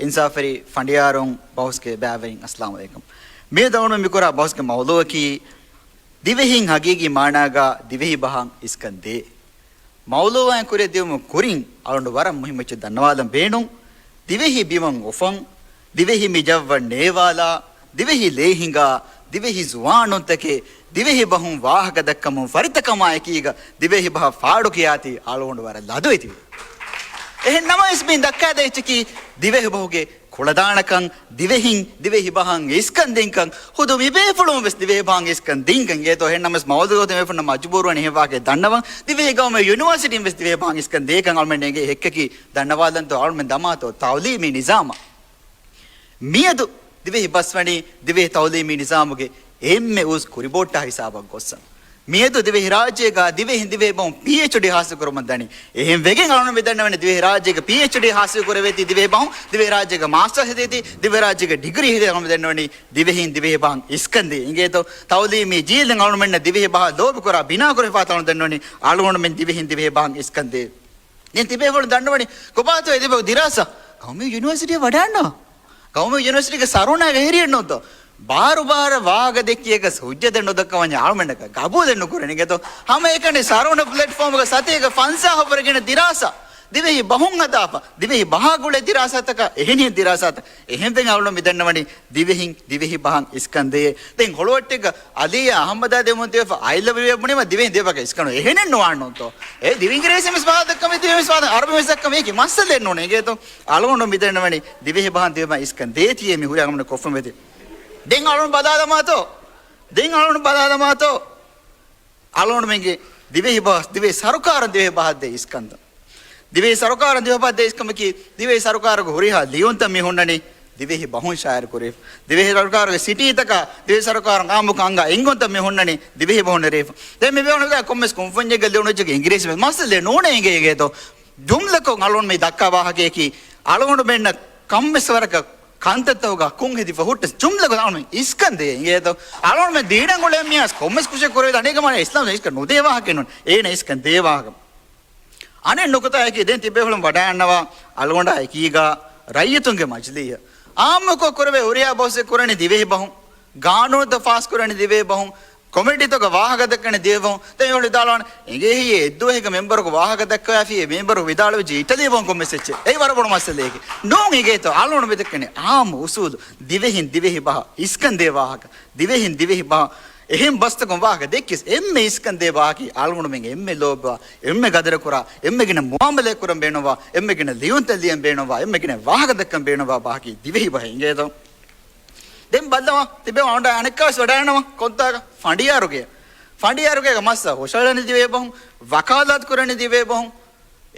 އިންސާފުވެރި ފަނޑިޔާރުން، ބަހުސްގެ ބައިވެރިން، އައްސަލާމު ޢަލައިކުމް. މިއަދު އަޅުގަނޑު މި ކުރާ ބަހުސްގެ މައުޟޫޢަކީ ދިވެހިން ހަގީގީ މާނާގަ ދިވެހި ބަހަށް އިސްކަން ދޭ. މައުޟޫޢާއި ކުރިއަށް ދިޔުމުގެ ކުރިން އަޅުގަނޑު ވަރަށް މުހިއްމު އެއްޗެއް ދަންނަވާލަން ބޭނުން. ދިވެހި ބިމަށް އުފަން، ދިވެހި މި ޖައްވަށް ނޭވާލާ، ދިވެހި ލޭ ހިނގާ، ދިވެހި ޒުވާނުންތަކެއް ދިވެހި ބަހުން ވާހަކަ ދައްކަމުން ފަރިތަކަމާ އެކީގަ ދިވެހި ބަހަށް ފާޑުކިޔާތީ އަޅުގަނޑު ވަރަށް ލަދުވެތިވޭ. އެހެން ނަމަވެސް މި ދައްކާދޭ އެއްޗަކީ ދިވެހި ބަހުގެ ކުޅަދާނަކަން، ދިވެހިން ދިވެހި ބަހަށް އިސްކަން ދިންކަން، ހުދު މި ބޭފުޅުން ވެސް ދިވެހި ބަހަށް އިސްކަން ދިންކަން އިނގޭތޯ. އެހެންނަމަވެސް މައުލޫދު ގޮތުން ބޭފުޅުންނަށް މަޖުބޫރުވަނީ އެހެން ވާހަކައެއް ދަންނަވަން. ދިވެހި ގައުމީ ޔުނިވާސިޓީން ވެސް ދިވެހި ބަހަށް އިސްކަން ދޭކަން އަޅުމެން އެނގޭ ހެއްކަކީ ދަންނަވާލަންތޯ އަޅުމެން ދަމާތޯ ތައުލީމީ ނިޒާމަށް. މިއަދު ދިވެހި ބަސް ވަނީ ދިވެހި ތައުލީމީ ނިޒާމުގެ އެންމެ އުސް ކުރިބޯއްޓާ ހިސާބަށް ގޮއްސަން. މިއަދު ދިވެހިރާއްޖޭގަ ދިވެހިން ދިވެހި ބަހުން ޕީއެޗްޑީ ހާސިލް ކުރަމުން ދަނީ. އެހެން ވެގެން އަޅުން މި ދަންނަވަނީ ދިވެހިރާއްޖޭގަ ޕީއެޗްޑީ ހާސިލް ކުރެވޭތީ ދިވެހި ބަހުން، ދިވެހިރާއްޖޭގަ މާސްޓަރސް ހެދޭތީ، ދިވެހިރާއްޖޭގަ ޑިގްރީ ހެދޭ. އަޅުން މި ދަންނަވަނީ ދިވެހިން ދިވެހި ބަހަށް އިސްކަންދޭ އިނގޭތޯ. ތައުލީމީ ޖީލުން އަޅުމެންނަށް ދިވެހި ބަހަށް ލޯބިކުރާ ބިނާކުރެފާތޯ އަޅުން ދަންނަވަނީ އަޅުގަނޑުމެން ދިވެހިން ދިވެހި ބަހަށް އިސްކަންދޭ. ދެން ތިބޭފުޅުން ދަންނަވަނީ ކޮބާތޯ އެ ދިބަ ދިރާސާ؟ ގައުމީ ޔުނިވަރސިޓީ ވަޑާންނާ. ގައުމީ ޔުނިވަރސިޓީގެ ސަރުނާގެ ހެރިއެއް ނޫންތޯ؟ ބާރު ބާރަށް ވާހަކަ ދެއްކިޔަކަސް ހުއްޖަތެއް ނުދައްކަވަންޏާ އަޅުމެންނަކަށް ގަބޫލެއް ނުކުރަނީ އިނގޭތޯ. ހަމައެކަނި ސަރުނަ ޕްލެޓްފޯމުގަ ސަތޭކަ ފަންސާހަށްވުރެ ގިނަ ދިރާސާ، ދިވެހި ބަހުން ހަދާފަ، ދިވެހި ބަހާ ގުޅޭ ދިރާސާތަކާ އެހެނިހެން ދިރާސާތައް. އެހެންވެގެން އަޅުން މި ދަންނަވަނީ ދިވެހިން ދިވެހި ބަހަށް އިސްކަންދޭ. ދެން ހޮޅުވައްޓެއްގަ އަލީއާ އަހައްމަދާ ދެމުން ދިވެފަ އައި ލަވް ޔޫ ބުނީމަ ދިވެހިން ދިވެހި ބަހަށް އިސްކަން އެހެނެއް ނުވާން ނޫންތޯ. އެ ދިވެ އިނގިރޭސިން ވެސް ބަހާ ދައްކަމޭ ދިވެހިން ވެސް ބަހާ އަރަބިން ވެސް ދައްކަމޭ އެކި މައްސަލައެއް ނޫން އިނގޭތޯ. އަޅުގަނޑު މި ދަންނަވަނީ ދިވެހި ބަހަށް ދިވެހި ބަހަށް އިސްކަން ދޭތީ އެ މި ހުރި އަޅުގަނޑު ކޮށްފަ މެދެ. ދެން އަޅުން ބަލާލަމާތޯ. ދެން އަޅުން ބަލާލަމާތޯ. އަޅުގަނޑުމެންގެ ދިވެހި ބަހަށް، ދިވެހި ސަރުކާރުން ދިވެހި ބަހަށް ދޭ އިސްކަންތައް. ދިވެހި ސަރުކާރުން ދިވެހި ބަހަށް ދޭ އިސްކަމަކީ، ދިވެހި ސަރުކާރުގެ ހުރިހާ ލިޔުންތައް މި ހުންނަނީ ދިވެހި ބަހުން ޝާއިރު ކުރެވިފަ. ދިވެހި ސަރުކާރުގެ ސިޓީތަކާ، ދިވެހި ސަރުކާރުން އާއްމުކޮށް އަންގާ އެންގުންތައް މި ހުންނަނީ ދިވެހި ބަހުން ނެރެވިފަ. ދެން މި ބޭފުޅުން ކޮންމެސް ކުންފުންޏެއްގަ ލިޔުނު އެއްޗަކީ އިނގިރޭސި މައްސަލައެއް ނޫނޭ އިނގޭ އިނގޭތޯ. ޖުމްލަކޮށް އަޅުން މި ދައްކާ ވާހަކަޔަކީ، އަޅުގަނޑުމެންނަށް ކަންމެސް ވަރަކަށް ކަންތައްތަކުގަ ކުން ހެދިފަ ހުއްޓަސް ޖުމްލަކޮށް އަޅުން އިސްކަންދޭ އިނގޭތޯ. އަޅުގަނޑުމެން ދީނަށް ގުޅޭ މީހާސް ކޮންމެސް ކުށެއް ކުރެވޭ އަނެއް ގަމާނެ އިސްލާމް އިސްކަން ނުދޭ ވާހަކަ ނޫން. އޭނަ އިސްކަން ދޭ ވާހަކަ. އަނެއް ނުކުތާއަކީ ދެން ތިބޭފުޅުން ވަޑާންނަވާ އަޅުގަނޑާ އެކީގަ ރައްޔިތުންގެ މަޖިލީހަށް އާއްމުކޮށް ކުރެވޭ ހުރިހާ ބަހުސް ކުރަނީ ދިވެހި ބަހުން، ގާނޫނުތައް ފާސް ކުރަނީ ދިވެހި ބަހުން، ކޮމިޓީތަކަށް ވާހަކަ ދައްކަނީ ދިވެހި ބަހުން. ދެން އެ ވިދާޅުވާނެ އެނގޭ ހިޔޭ އެއްދުވަހެއްގަ މެމްބަރަކު ވާހަކަ ދައްކަވާފި އެ މެމްބަރަކު ވިދާޅުވެއްޖެ އިޓަލީ ބަހުން ކޮންމެސް އެއްޗެއް. އެއީ ވަރަށް ބޮޑު މައްސަލައެކޭ. ނޫން އިނގޭތޯ އަޅުގަނޑު މި ދައްކަނީ އާއްމު އުސޫލު ދިވެހިން ދިވެހި ބަހަށް އިސްކަންދޭ ވާހަކަ. ދިވެހިން ދިވެހި ބަހަށް އެހެން ބަސްތަކުން ވާހަކަ ދެއްކިސް އެންމެ އިސްކަންދޭ ބަހަކީ އަޅުގަނޑުމެން އެންމެ ލޯބިވާ، އެންމެ ގަދަރުކުރާ، އެންމެ ގިނަ މުއާމަލާތް ކުރަން ބޭނުންވާ، އެންމެ ގިނަ ލިޔުންތައް ލިޔަން ބޭނުންވާ، އެންމެ ގިނަ ވާހަކަ ދައްކަން ބޭނުންވާ ބަހަކީ ދިވެހި ބަހެއް އިނގޭތޯ. ދެން ބައްލަވާ ތިބޭ އަންޑާ އަނެއްކާވެސް ވަޑާނަމަ ކޮންތާގަ ފަނޑިޔާރުގެ، ފަނޑިޔާރުގޭގަ މައްސަ ހުށަހަޅަނީ ދިވެހި ބަހުން، ވަކާލާތު ކުރަނީ ދިވެހި ބަހުން،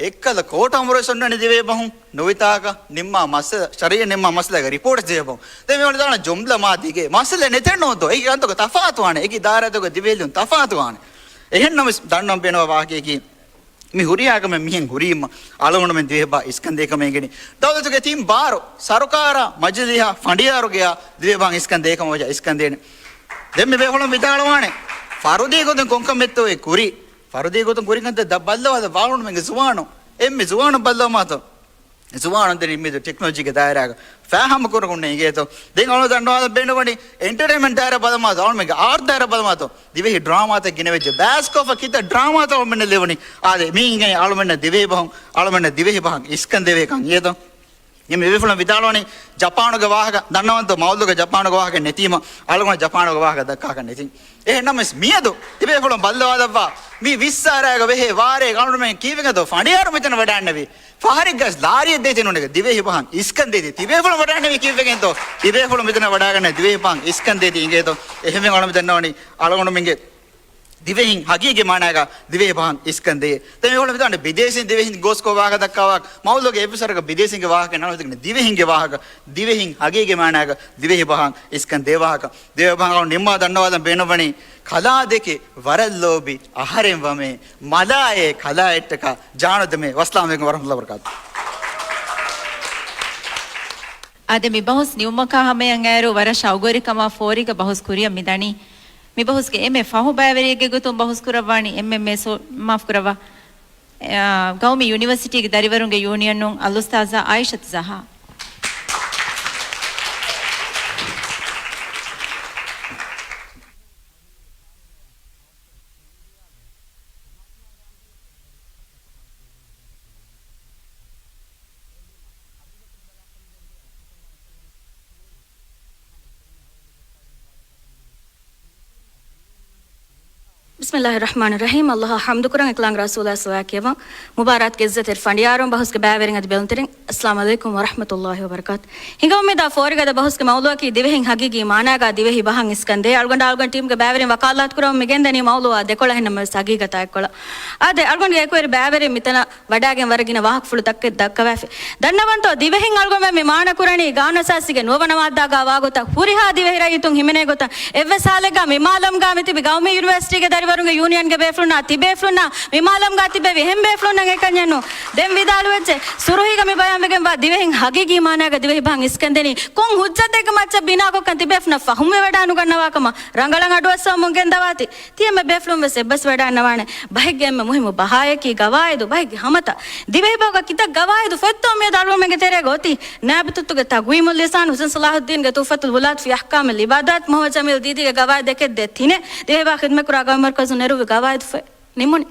އެއްކަލަ ކޯޓު އަމުރުވެސް އޮންނަނީ ދިވެހި ބަހުން، ނުވިތާކަ ނިންމާ މައްސަލަ، ޝަރީއަތް ނިންމާ މައްސަލަގެ ރިޕޯޓް ދިވެހި ބަހުން. ދެން މި ވަނީ ދާނަ ޖުމްލަ މާ ދިގޭ މައްސަލަ ނެތެއް ނޫންތޯ. އެކި ކަންތަކު ތަފާތުވާނެ، އެކި ދާއިރާތަކުގަ ދިވެހިލިޔުން ތަފާތުވާނެ. އެހެންނަމަވެސް ދަންނަވަން ބޭނުންވާ ވާހަކައަކީ މި ހުރިހާ ކަމެއް މިހެން ހުރީމަ އަޅުގަނޑުމެން ދިވެހި ބަހަށް އިސްކަންދޭ ކަމަށް އެނގެނީ. ދައުލަތުގެ ތިން ބާރު ސަރުކާރާ މަޖިލީހާ ފަނޑިޔާރުގެޔާ ދިވެހި ބަހަށް އިސްކަން ދޭ ކަމަށް ވަޖާ އިސްކަން ދޭނެ. ދެން މި ބޭފުޅުން ވިދާޅުވާނެ ފަރުދީ ގޮތުން ކޮންކަމެއްތޯ އެ ކުރީ. ފަރުދީ ގޮތުން ކުރި ކަންތައް ދަ ބައްލަވާލަ ވާހުނުމެންގެ ޒުވާނު. އެންމެ ޒުވާނު ބައްލަވާމާތޯ. ޒުވާނުން ދެން މިދު ޓެކްނޮލޮޖީގެ ދާއިރާގަ ފާހަމަ ކުރަގުންނެ އިނގޭތޯ. ދެން އަޅު ދަންނަވާލަ ބޭނުންވަނީ އެންޓަރޓެއިންމަންޓް ދާއިރާ ބަލަމާ އަޅުމެންގެ އާޓް ދާއިރާ ބަލަމާތޯ. ދިވެހި ޑްރާމާތައް ގިނަވެއްޖެ ބަޔަސްކޯފަށް ކިތައް ޑްރާމާތައް އަޅުމެންނަށް ލެވުނީ. އާދެ މީ އިނގޭ އަޅުމެންނަށް ދިވެހި ބަހުން، އަޅުމެންނަށް ދިވެހި ބަހަށް އިސްކަން ދެވޭކަން އިނގޭތޯ. މި މި ބޭފުޅުން ވިދާޅުވަނީ ޖަޕާނުގެ ވާހަކަ ދަންނަވަންތޯ މައުލޫގަ ޖަޕާނުގެ ވާހަކަ ނެތީމަ އަޅުގަނޑު ޖަޕާނުގެ ވާހަކަ ދައްކާކަށް ނެތިން. އެހެންނަމަވެސް މިއަދު ތިބޭފުޅުން ބައްލަވާލައްވާ މި ވިއްސާރައިގަ ވެހޭ ވާރޭ އަޅުމެން ކީއްވެގެންތޯ ފަނޑިޔާރު މިތަނަށް ވަޑާންނެވީ. ފަހަރެއްގަސް ލާރިއެއް ދޭތި ނޫނެގެ ދިވެހި ބަހަށް އިސްކަން ދޭތި. ތިބޭފުޅުން ވަޑާންނެވީ ކީއްވެގެންތޯ؟ ތިބޭފުޅުން މިތަނަށް ވަޑާގަންނަ ދިވެހި ބަހަށް އިސްކަން ދޭތި އިނގޭތޯ؟ އެހެންވެ އަޅުމެން ދަންނަވަނީ އަޅުގަނޑުމެންގެ ދިވެހިން ހަގީގީ މާނާގަ ދިވެހި ބަހަށް އިސްކަން ދޭ. ދެން މި ހޮޅު މިތާނ ބިދޭސީން ދިވެހިން ގޯސްކޮށް ވާހަކަ ދައްކާ ވާ މައުލޫގެ އެޕިސޯޑަކަށް ބިދޭސީންގެ ވާހަކަ ނަން ދިވެހިންގެ ވާހަކަ، ދިވެހިން ހަގީގީ މާނާގަ ދިވެހި ބަހަށް އިސްކަން ދޭ ވާހަކަ. ދިވެހި ބަހަށް ނިންމާ ދަންނަވާލަން ބޭނުންވަނީ ކަލާދެކެ ވަރަށް ލޯބި އަހަރެން ވަމޭ މަލާއޭ ކަލާއެއްޓަކާ ޖާނުދެމޭ. ވައްސަލާމް ޢަލައިކުމް ވަރަޙްމަތުﷲ ވަބަރަކާތު. އާދެ، މި ބަހުސް ނިމުމަކާ ހަމަޔަށް އައިރު ވަރަށް ޝައުގުވެރިކަމާ ފޯރިގަ ބަހުސް ކުރިއަށް މިދަނީ. މި ބަހުސްގެ އެންމެ ފަހު ބައިވެރިއެއްގެ ގޮތުން ބަހުސް ކުރައްވާނީ އެމްއެމްއޭ ސޯ-، މާފު ކުރައްވާ، އާ، ގައުމީ ޔުނިވަރސިޓީގެ ދަރިވަރުންގެ ޔޫނިއަނުން އަލްއުސްތާޛާ އާއިޝަތު ޒަހާ. ބިސްމިއްލާހި ރަޙްމާނި ރަޙީމް. އައްލާހަށް ޙަމްދު ކުރަން، އެކަލާނގެ ރަސޫލާ ޞަލަވާތް ކިޔަވަން. މުބާރާތުގެ އިއްޒަތްތެރި ފަނޑިޔާރުން، ބަހުސްގެ ބައިވެރިން އަދި ބެލުންތެރިން، އައްސަލާމު ޢަލައިކުމް ވަރަޙްމަތުﷲި ވަބަރަކާތު. ހިނގަމުން މިދާ ފޯރިގަދަ ބަހުސްގެ މައުޟޫޢަކީ ދިވެހިން ހަގީގީ މާނާގާ ދިވެހި ބަހަށް އިސްކަން ދޭ. އަޅުގަނޑާ އަޅުގަނޑު ޓީމްގެ ބައިވެރިން ވަކާލާތު ކުރަމުން މި ގެންދަނީ މައުޟޫޢާ ދެކޮޅަށް ހެންނަމަވެސް ހަގީގަތާ އެއްކޮޅަށް. އާދެ، އަޅުގަނޑުގެ އެކުވެރި ބައިވެރިން މިތަނަށް ވަޑާގެން ވަރަށް ގިނަ ވާހަކަފުޅު ތަކެއް ދައްކަވާފި. ދަންނަވަންތޯ، ދިވެހިން އަޅުގަނޑުމެން މި މާނަ ކުރަނީ ގާނޫނުއަސާސީގެ ނުވަވަނަ މާއްދާގާ ވާގޮތަށް ހުރިހާ ދިވެހި ރައްޔިތުން ހިމެނޭ ގޮތަށް. އެއްވެސް ހާލެއްގާ މި މާލަމްގާ މިތިބި ގައުމީ ޔުނިވަރސިޓީގެ ދަރިވަރުންގެ ޔޫނިއަންގެ ބޭފުޅުންނާ ތިބޭފުޅުންނާ މި މާލަމްގާ ތިބެވި އެހެން ބޭފުޅުންނަށް އެކަންޏެއް ނޫން. ދެން ވިދާޅުވެއްޖެ، ސުރުހީގަ މި ބަޔާންވެގެންވާ ދިވެހިން ހަގީގީ މާނާގަ ދިވެހި ބަހަށް އިސްކަންދެނީ ކޮން ހުއްޖަތެއްގެ މައްޗަށް ބިނާކޮށްކަން ތިބޭފުނަށް ފަހުމްވެވަޑާނުގަންނަވާކަމަށް ރަނގަޅަށް އަޑުއައްސަވަމުން ގެންދަވާތީ. ތިޔަމެ ބޭފުޅުން ވެސް އެއްބަސްވެވަޑައިންނަވާނެ. ބަހެއްގެ އެންމެ މުހިއްމު ބަހާޔަކީ ގަވާއިދު، ބަހެއްގެ ހަމަތައް. ދިވެހިބަހުގަ ކިތައް ގަވާއިދު ފޮތްތޯ މިއަދު އަޅުގަނޑުމެންގެ ތެރޭގަ އޮތީ؟ ނާއިބު ތުއްތުގެ ތަގްވީމުލް ލިސާން، ޙުސައިން ޞަލާޙުއްދީންގެ ތުޙްފަތުލް ވުލާތު ފީ އަޙްކާމިލް ޢިބާދާތް، މުޙައްމަދު ޖަމީލް ދީދީގެ ގަވާއިދެކެއް ދޭ ތިނެއް، ދިވެހިބަހަށް ޚިދުމަތްކުރާ ގައުމީ މަރުކަޒު ނެރުވި ގަވާއިދު ފޮތް ނިމުނީ.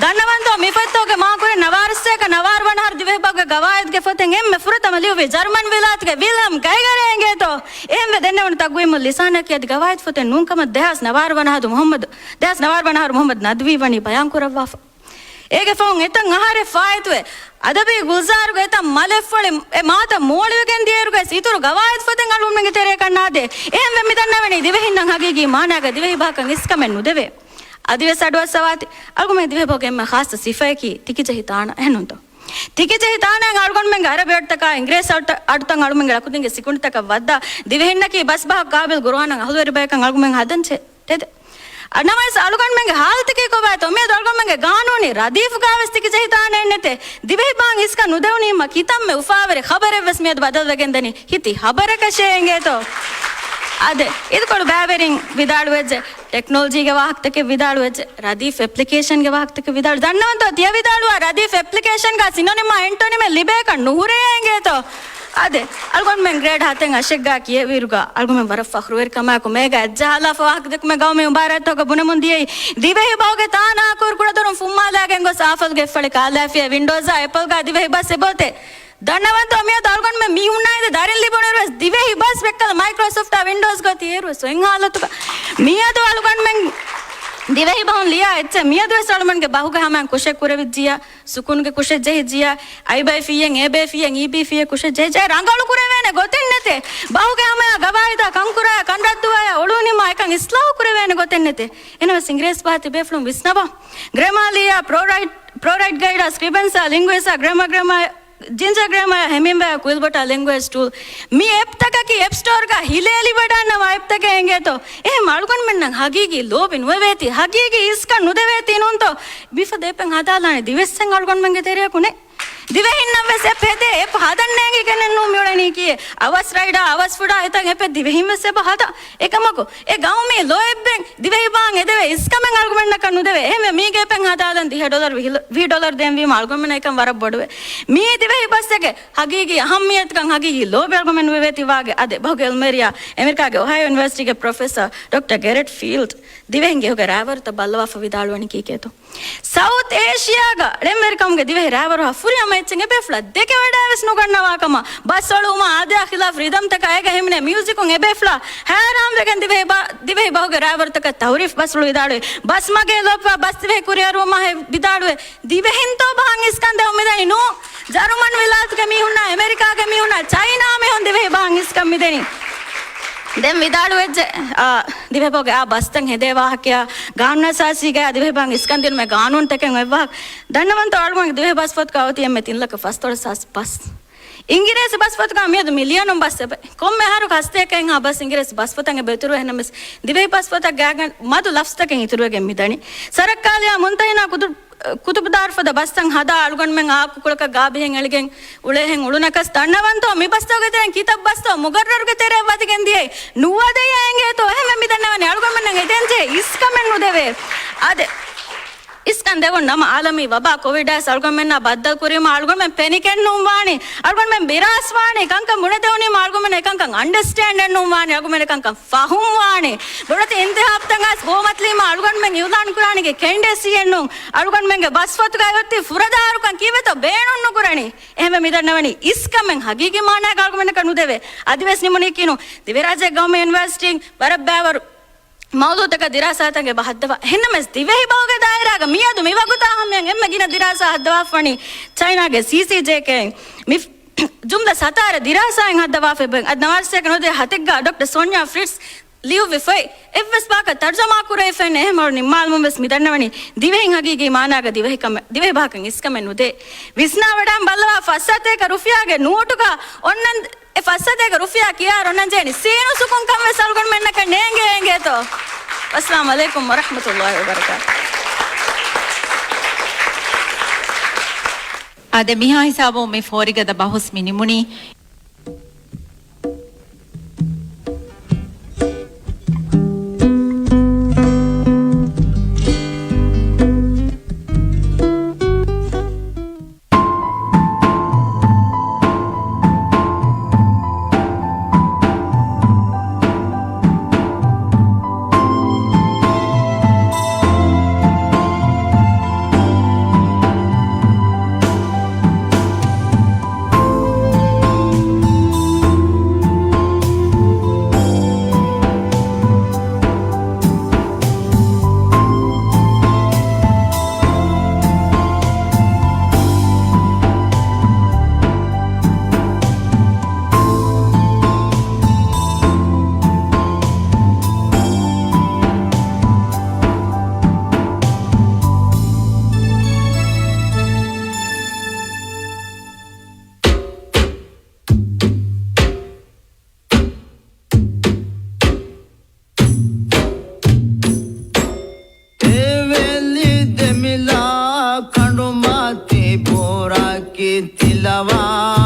ދަންނަވަންތޯ، މި ފޮތްތޯގެ މާކުރިން ނަވާރަ ސަތޭކަ ނަވާރަ ވަނަ އަހަރު ދިވެހިބަހުގެ ގަވާއިދުގެ ފޮތެއް އެންމެ ފުރަތަމަ ލިޔުއްވީ ޖަރުމަން ވިލާތުގެ ވިލްހަމް ގައިގަރޭ އިނގޭތޯ؟ އެހެންވެ ދެންނެވުނު ތަގްވީމުލް ލިސާނަކީ އަދި ގަވާއިދު ފޮތެއް ނޫންކަމަށް ދެހާސް ނަވާރަ ވަނަ އަހަރު މުޙައްމަދު، ދެހާސް ނަވާރަ ވަނަ އަހަރު މުޙައްމަދު ނަދްވީ ވަނީ ބަޔާންކުރައްވާފަ. އޭގެ ފަހުން އެތައް އަހަރެއް ފާއިތުވެ، އަދަބީ ގުލްޒާރުގެ އެތައް މަލެއްފޮޅި އެ މާތައް މޯޅިވެގެން ދިޔައިރުގައި އިތުރު ގަވާއިދު ފޮތެއް އަޅުގަނޑުމެންގެ ތެރޭ ކަންނާދޭ. އެހެންވެ މި ދަންނަވަނީ ދިވެހިންނަށް ހަގީގީ މާނާގަ ދިވެހި ބަހަކަށް އިސްކަމެއް ނުދެވޭ. އަދިވެސް އަޑުއައްސަވާތި، އަޅުގަމެން ދިވެހިބަހުގެ އެންމެ ޚާއްޞަ ސިފައަކީ ތިކިޖެހި ތާނަ އެހެންނޫންތޯ؟ ތިކިޖެހި ތާނައިން އަޅުގަނޑުމެންގެ އަރަބި އަޑުތަކާ އިނގިރޭސި އަޑުތަ-، އަޑުތައް އަޅުމެންގެ ޅަކުދިންގެ ސިކުނޑިތަކަށް ވައްދާ، ދިވެހިންނަކީ ބަސްބަހަށް ޤާބިލް ގުރުއާނަށް އަހުލުވެރި ބަޔަކަށް އަޅުގަމެން ހަދަން ޗެ-، ތެދެ. ނަމަވެސް އަޅުގަނޑުމެންގެ ހާލަތަކީ ކޮބާތޯ؟ މިއަދު އަޅުގަނޑުމެންގެ ގާނޫނީ ރަދީފުގާވެސް ތިކިޖެހި ތާނައެއް ނެތޭ. ދިވެހި ބަހަށް އިސްކަން ނުދެވުނީމަ ކިތަންމެ އުފާވެރި ޚަބަރެއްވެސް މިއަދު ބަދަލުވެގެންދަނީ. ހިތި ޚަބަރަކަށޭ އިނގޭތޯ؟ އާދެ، އިދިކޮޅު ބައިވެރިން ވިދާޅުވެއްޖެ. ޓެކްނޮލޮޖީގެ ވާހަކަތަކެއް ވިދާޅުވެއްޖެ. ރަދީފް އެޕްލިކޭޝަންގެ ވާހަކަތަކެއް ވިދާޅު. ދަންނަވަންތޯ ތިޔަ ވިދާޅުވާ ރަދީފް އެޕްލިކޭޝަންގާ ސިނޮނިމާ އެންޓޮނިމެއް ލިބޭކަށް ނުހުރޭ އިނގޭތޯ؟ އާދެ، އަޅުގަނޑުމެން ގްރޭޑް ހަތެއް އަށެއްގާ ކިޔެވިއިރުގާ އަޅުގަމެން ވަރަށް ފަޚްރުވެރިކަމާއެކު މޭގަ އަތްޖަހާލާފަ ވާހަކަ ދެއްކުމެއް ގައުމީ މުބާރާތްތަކުގަ ބުނެމުން ދިޔައީ. ދިވެހި ބަހުގެ ތާނައާ ކުރު ކުޑަދޮރުން ފުއްމާލާގެން ގޮސް އާފަލްގެ އެއްފަޅި ކާލާފިޔަ ވިންޑޯޒާ އެޕަލްގާ ދިވެހި ބަސް އެބައޮތޭ. ދަންނަވަންތޯ މިއަދު އަޅުގަނޑުމެން މި ހުންނަ އިނދެ ދަރިން ލިބުނުއިރުވެސް ދިވެހި ބަސް ވެއްކަލަ މައިކްރޯސޮފްޓާ ވިންޑޯޒްގަ އޮތީ އޭރުވެސް އޮތް ހާލަތުގަ. މިއަދު އަޅުގަނޑުމެން ދިވެހި ބަހުން ލިޔާ އެއްޗެއް މިއަދުވެސް އަޅުމެންގެ ބަހުގެ ހަމައިން ކުށެއް ކުރެވިއްޖިޔާ، ސުކުންގެ ކުށެއް ޖެހިއްޖިޔާ، އައިބައި ފީއެއް، އޭބައި ފީއެއް، އީބީ ފީއެއް ކުށެއް ޖެހިއްޖިޔާ، ރަނގަޅު ކުރެވޭނެ ގޮތެއް ނެތޭ. ބަހުގެ ހަމަޔާ ގަވާއިދާ ކަންކުރާޔާ ކަންރައްދުވާޔާ އޮޅުވުނީމާ އެކަން އިސްލާހު ކުރެވޭނެ ގޮތެއް ނެތޭ. އެނަމަވެސް އިނގިރޭސި ބަހަށް ތިބޭފުޅުން ވިސްނަވާ. ގްރެމާލީއާ، ޕްރޯރައިޓް، ޕްރޯރައިޓް ގައިޑާ، ސްކްރިބަންސާ، ލިންގުއިސްޓާ، ގްރެމާ، ގްރެމާ، ޖިންޖަ ގްރެމާ، ހެމިންވެއާ، ކުއިލްބޮޓާ ލެންގުއޭޖް ޓޫލް. މި އެޕްތަކަކީ އެޕް ސްޓޯރގަ ހިލޭ ލިބިވަޑައިންނަވާ އެޕްތަކެއް އެނގޭތޯ. އެހެން އަޅުގަނޑުމެންނަށް ހަގީގީ ލޯބި ނުވެވޭތީ، ހަގީގީ އިސްކަން ނުދެވޭތީ ނޫންތޯ؟ ބިފަދަ އެޕެއް ހަދާލާނެ ދިވެއްސެއް އަޅުގަނޑުމެންގެ ތެރެއަކު ނެތް. ދިވެހިންނަށްވެސް އެޕް ހެދޭ، އެޕް ހަދަން ނޭނގިގެނެއްނޫ މިއުޅެނީކީއެއް. އަވަސް ރައިޑާ، އަވަސް ފުޑާ އެތައް އެޕެއް ދިވެހިންވެސް އެބަ ހަދާ. އެކަމަކު، އެ ގައުމީ ލޯ އެއްބެން ދިވެހި ބަހަށް އެދެވޭ އިސްކަމެއް އަޅުގަނޑަކަށް ނުދެވޭ. އެހެންވެ މީގެ އެޕެއް ހަދާލަން ދިހަ ޑޮލަރު ވިހި ޑޮލަރު ދޭންވީމަ އަޅުގަނޑުމެންނަށް އެކަން ވަރަށް ބޮޑުވޭ. މީ ދިވެހި ބަސްއެއްގެ ހަގީގީ އަހައްމިއްޔަތުކަން ހަގީގީ ލޯބި އަޅުގަނޑުމެން ނުވެވޭތީ ވާގެ. އާދެ، ބަހުގެ އެލްމޭރިއާ، އެމެރިކާގެ އޮހަޔޯ ޔުނިވަރސިޓީގެ ޕްރޮފެސަރ ޑޮކްޓަރ ގެރެޓް ފީލްޑް ދިވެހިންގެ އިހުގެ ރާއްވަރުތައް ބައްލަވާފަ ވިދާޅުވަނީ ކީކޭތޯ؟ ސައުތް އޭޝިއާގަ ޅެންވެރިކަމުގެ ދިވެހި ރާއްވަރުހާ ފުރިހަމަ އެއްޗެއް އެބޭފުޅަށް ދެކެވަޑައިވެސް ނުގަންނަވާކަމަށް، ބަސްއޮޅުވުމާ އާދަޔާ ޚިލާފް ރިދަމްތަކާ އޭގަ ހިމެނޭ މިއުޒިކުން އެބޭފުޅާ ހައިރާންވެގެން ދިވެހި ބަ-، ދިވެހި ބަހުގެ ރާއްވަރުތަކަށް ތައުރީފް ބަސްފުޅު ވިދާޅުވި. ބަސްމަގޭ ލޯބިވާ ބަސް ދިވެހި ކުރިއަރުވުމާ ހެ-، ވިދާޅުވެ، ދިވެހިންތޯ ބަހަށް އިސްކަން ދެވުން މިދަނީ ނޫ. ޖަރުމަން ވިލާތުގެ މީހުންނާ، އެމެރިކާގެ މީހުންނާ، ޗައިނާ މީހުން ދިވެހި ބަހަށް އިސްކަން މިދެނީ. ދެން ވިދާޅުވެއްޖެ، އާ، ދިވެހިބަހުގެ އާ ބަސްތައް ހެދޭ ވާހަކަޔާ، ގާނޫނުއަސާސީގައި ދިވެހިބަހަށް އިސްކަން ދިނުމަށް ގާނޫނުތަކެއް އޮތް ވާހަކަ. ދަންނަވަންތޯ އަޅުގަނޑު ދިވެހި ބަސްފޮތުގަ އޮތީ އެންމެ ތިން ލަކަ ފަސްދޮޅަސް ހާސް ބަސް. އިނގިރޭސި ބަސްފޮތުގަ މިއަދު މިލިޔަނުން ބަސް އެބަ. ކޮންމެ އަހަރު ހަސަތޭކައެއްހާ ބަސް އިނގިރޭސި ބަސްފޮތަށް އެބަ އިތުރުވޭ. އެހެންނަމަވެސް ދިވެހި ބަސްފޮތަށް ގާތްގަނޑު މަދު ލަފްޒުތަކެއް އިތުރުވެގެން މިދަނީ. ސަރައްކާލިއާ މުންތަހިނާ ކުތު-، ކުތުބުދާރު ފަދަ ބަސްތައް ހަދާ އަޅުގަނޑުމެން އާއްކުކުޅަކަށް ގާބިހެން އެޅިގެން އުޅޭހެން އުޅުނަކަސް. ދަންނަވަންތޯ މި ބަސްތަކުގެ ތެރެއިން ކިތައް ބަސްތޯ މުގައްރަރުގެ ތެރެއަށް ވަދެގެން ދިޔައީ؟ ނުވަދެޔޭ އިނގޭތޯ. އެހެންވެ މި ދަންނަވަނީ އަޅުގަނޑުމެންނަށް އެދެންޖެހޭ އިސްކަމެއް ނުދެވޭ. އާދެ، އިސްކަން ދެވުން ނަމަ އާލަމީ ވަބާ ކޮވިޑާ އަޅުގަނޑުމެންނާ ބައްދަލު ކުރީމަ އަޅުގަނޑުމެން ޕެނިކެއް ނޫން ވާނީ. އަޅުގަނޑުމެން ބިރާސް ވާނީ. ކަންކަން ބުނެދެވުނީމަ އަޅުގަނޑުމެން އެކަންކަން އަންޑަސްޓޭންޑެއް ނޫން ވާނީ. އަޅުގަނޑުމެން އެކަންކަން ފަހުން ވާނީ. ބޮޑެތި އިންތިހާބުތަކަށް ގޮވުމަށް ލީމަ އަޅުގަނޑުމެން އިއުލާން ކުރާނީގެ ކެންޑިޑޭޓްސީއެއް ނޫން. އަޅުގަނޑުމެންގެ ބަސްފޮތުގައި އޮތީ ފުރަދާރުކަން ކީއްވެތޯ ބޭނުން ނުކުރަނީ. އެހެންވެ މި ދަންނަވަނީ އިސްކަމެއް ހަގީގީ މާނައިގަ އަޅުގަނޑަކަށް ނުދެވޭ. އަދިވެސް ނިމުނީކީ ނޫން. ދިވެހިރާއްޖޭގެ ގައުމީ ޔުނިވަރސިޓީން ވަރަށް ބައިވަރު މައުޟޫޢުތަކަށް ދިރާސާތަކެއް ހައްދަވާ. އެހެންނަމަވެސް، ދިވެހި ބަހުގެ ދާއިރާގަ މިއަދު މިވަގުތާ ހަމަޔަށް އެންމެ ގިނަ ދިރާސާ ހައްދަވާފަވަނީ ޗައިނާގެ ސީސީޖޭކޭ. މި ޖުމްލަ ސަތާރަ ދިރާސާއިން ހައްދަވާފައި ބައެއް. އަދި ނަވާރަ ސަތޭކަ ނުވަދިހަ ހަތެއްގަ ޑޮކްޓަރ ސޯންޔާ ފްރިޓްސް ލިޔުއްވި ފޮތް އެއްވެސް ބަޔަކަށް ތަރުޖަމާ ކުރެވިފައެއް ނެތް. އެހެންވީމަ ނިންމާލުމުން ވެސް މި ދަންނަވަނީ ދިވެހިން ހަގީގީ މާނާގަ ދިވެހިކަމެއް، ދިވެހި ބަހަކަށް އިސްކަމެއް ނުދޭ. ވިސްނާވަޑައިގެން ބައްލަވާ، ފަސް ސަތޭކަ ރުފިޔާގެ ނޯޓުގަ އޮންނަން އެ ފަސް ސަތޭކަ ރުފިޔާ ކިޔާ އޮންނަން ޖެހެނީ ސީނުސުކުން ކަން ވެސް އަޅުގަނޑުމެންނަކަށް ނޭނގޭ އެނގޭތޯ؟ އައްސަލާމު ޢަލައިކުމް ވަރަޙްމަތުﷲި ވަބަރަކާތުހު. އާދެ، މިހާ ހިސާބުން މި ފޯރިގަދަ ބަހުސް މި ނިމުނީ. އެވެލި ދެމިލާ ކަނޑުމަތި ބޯރަކީ ތިލަވާ.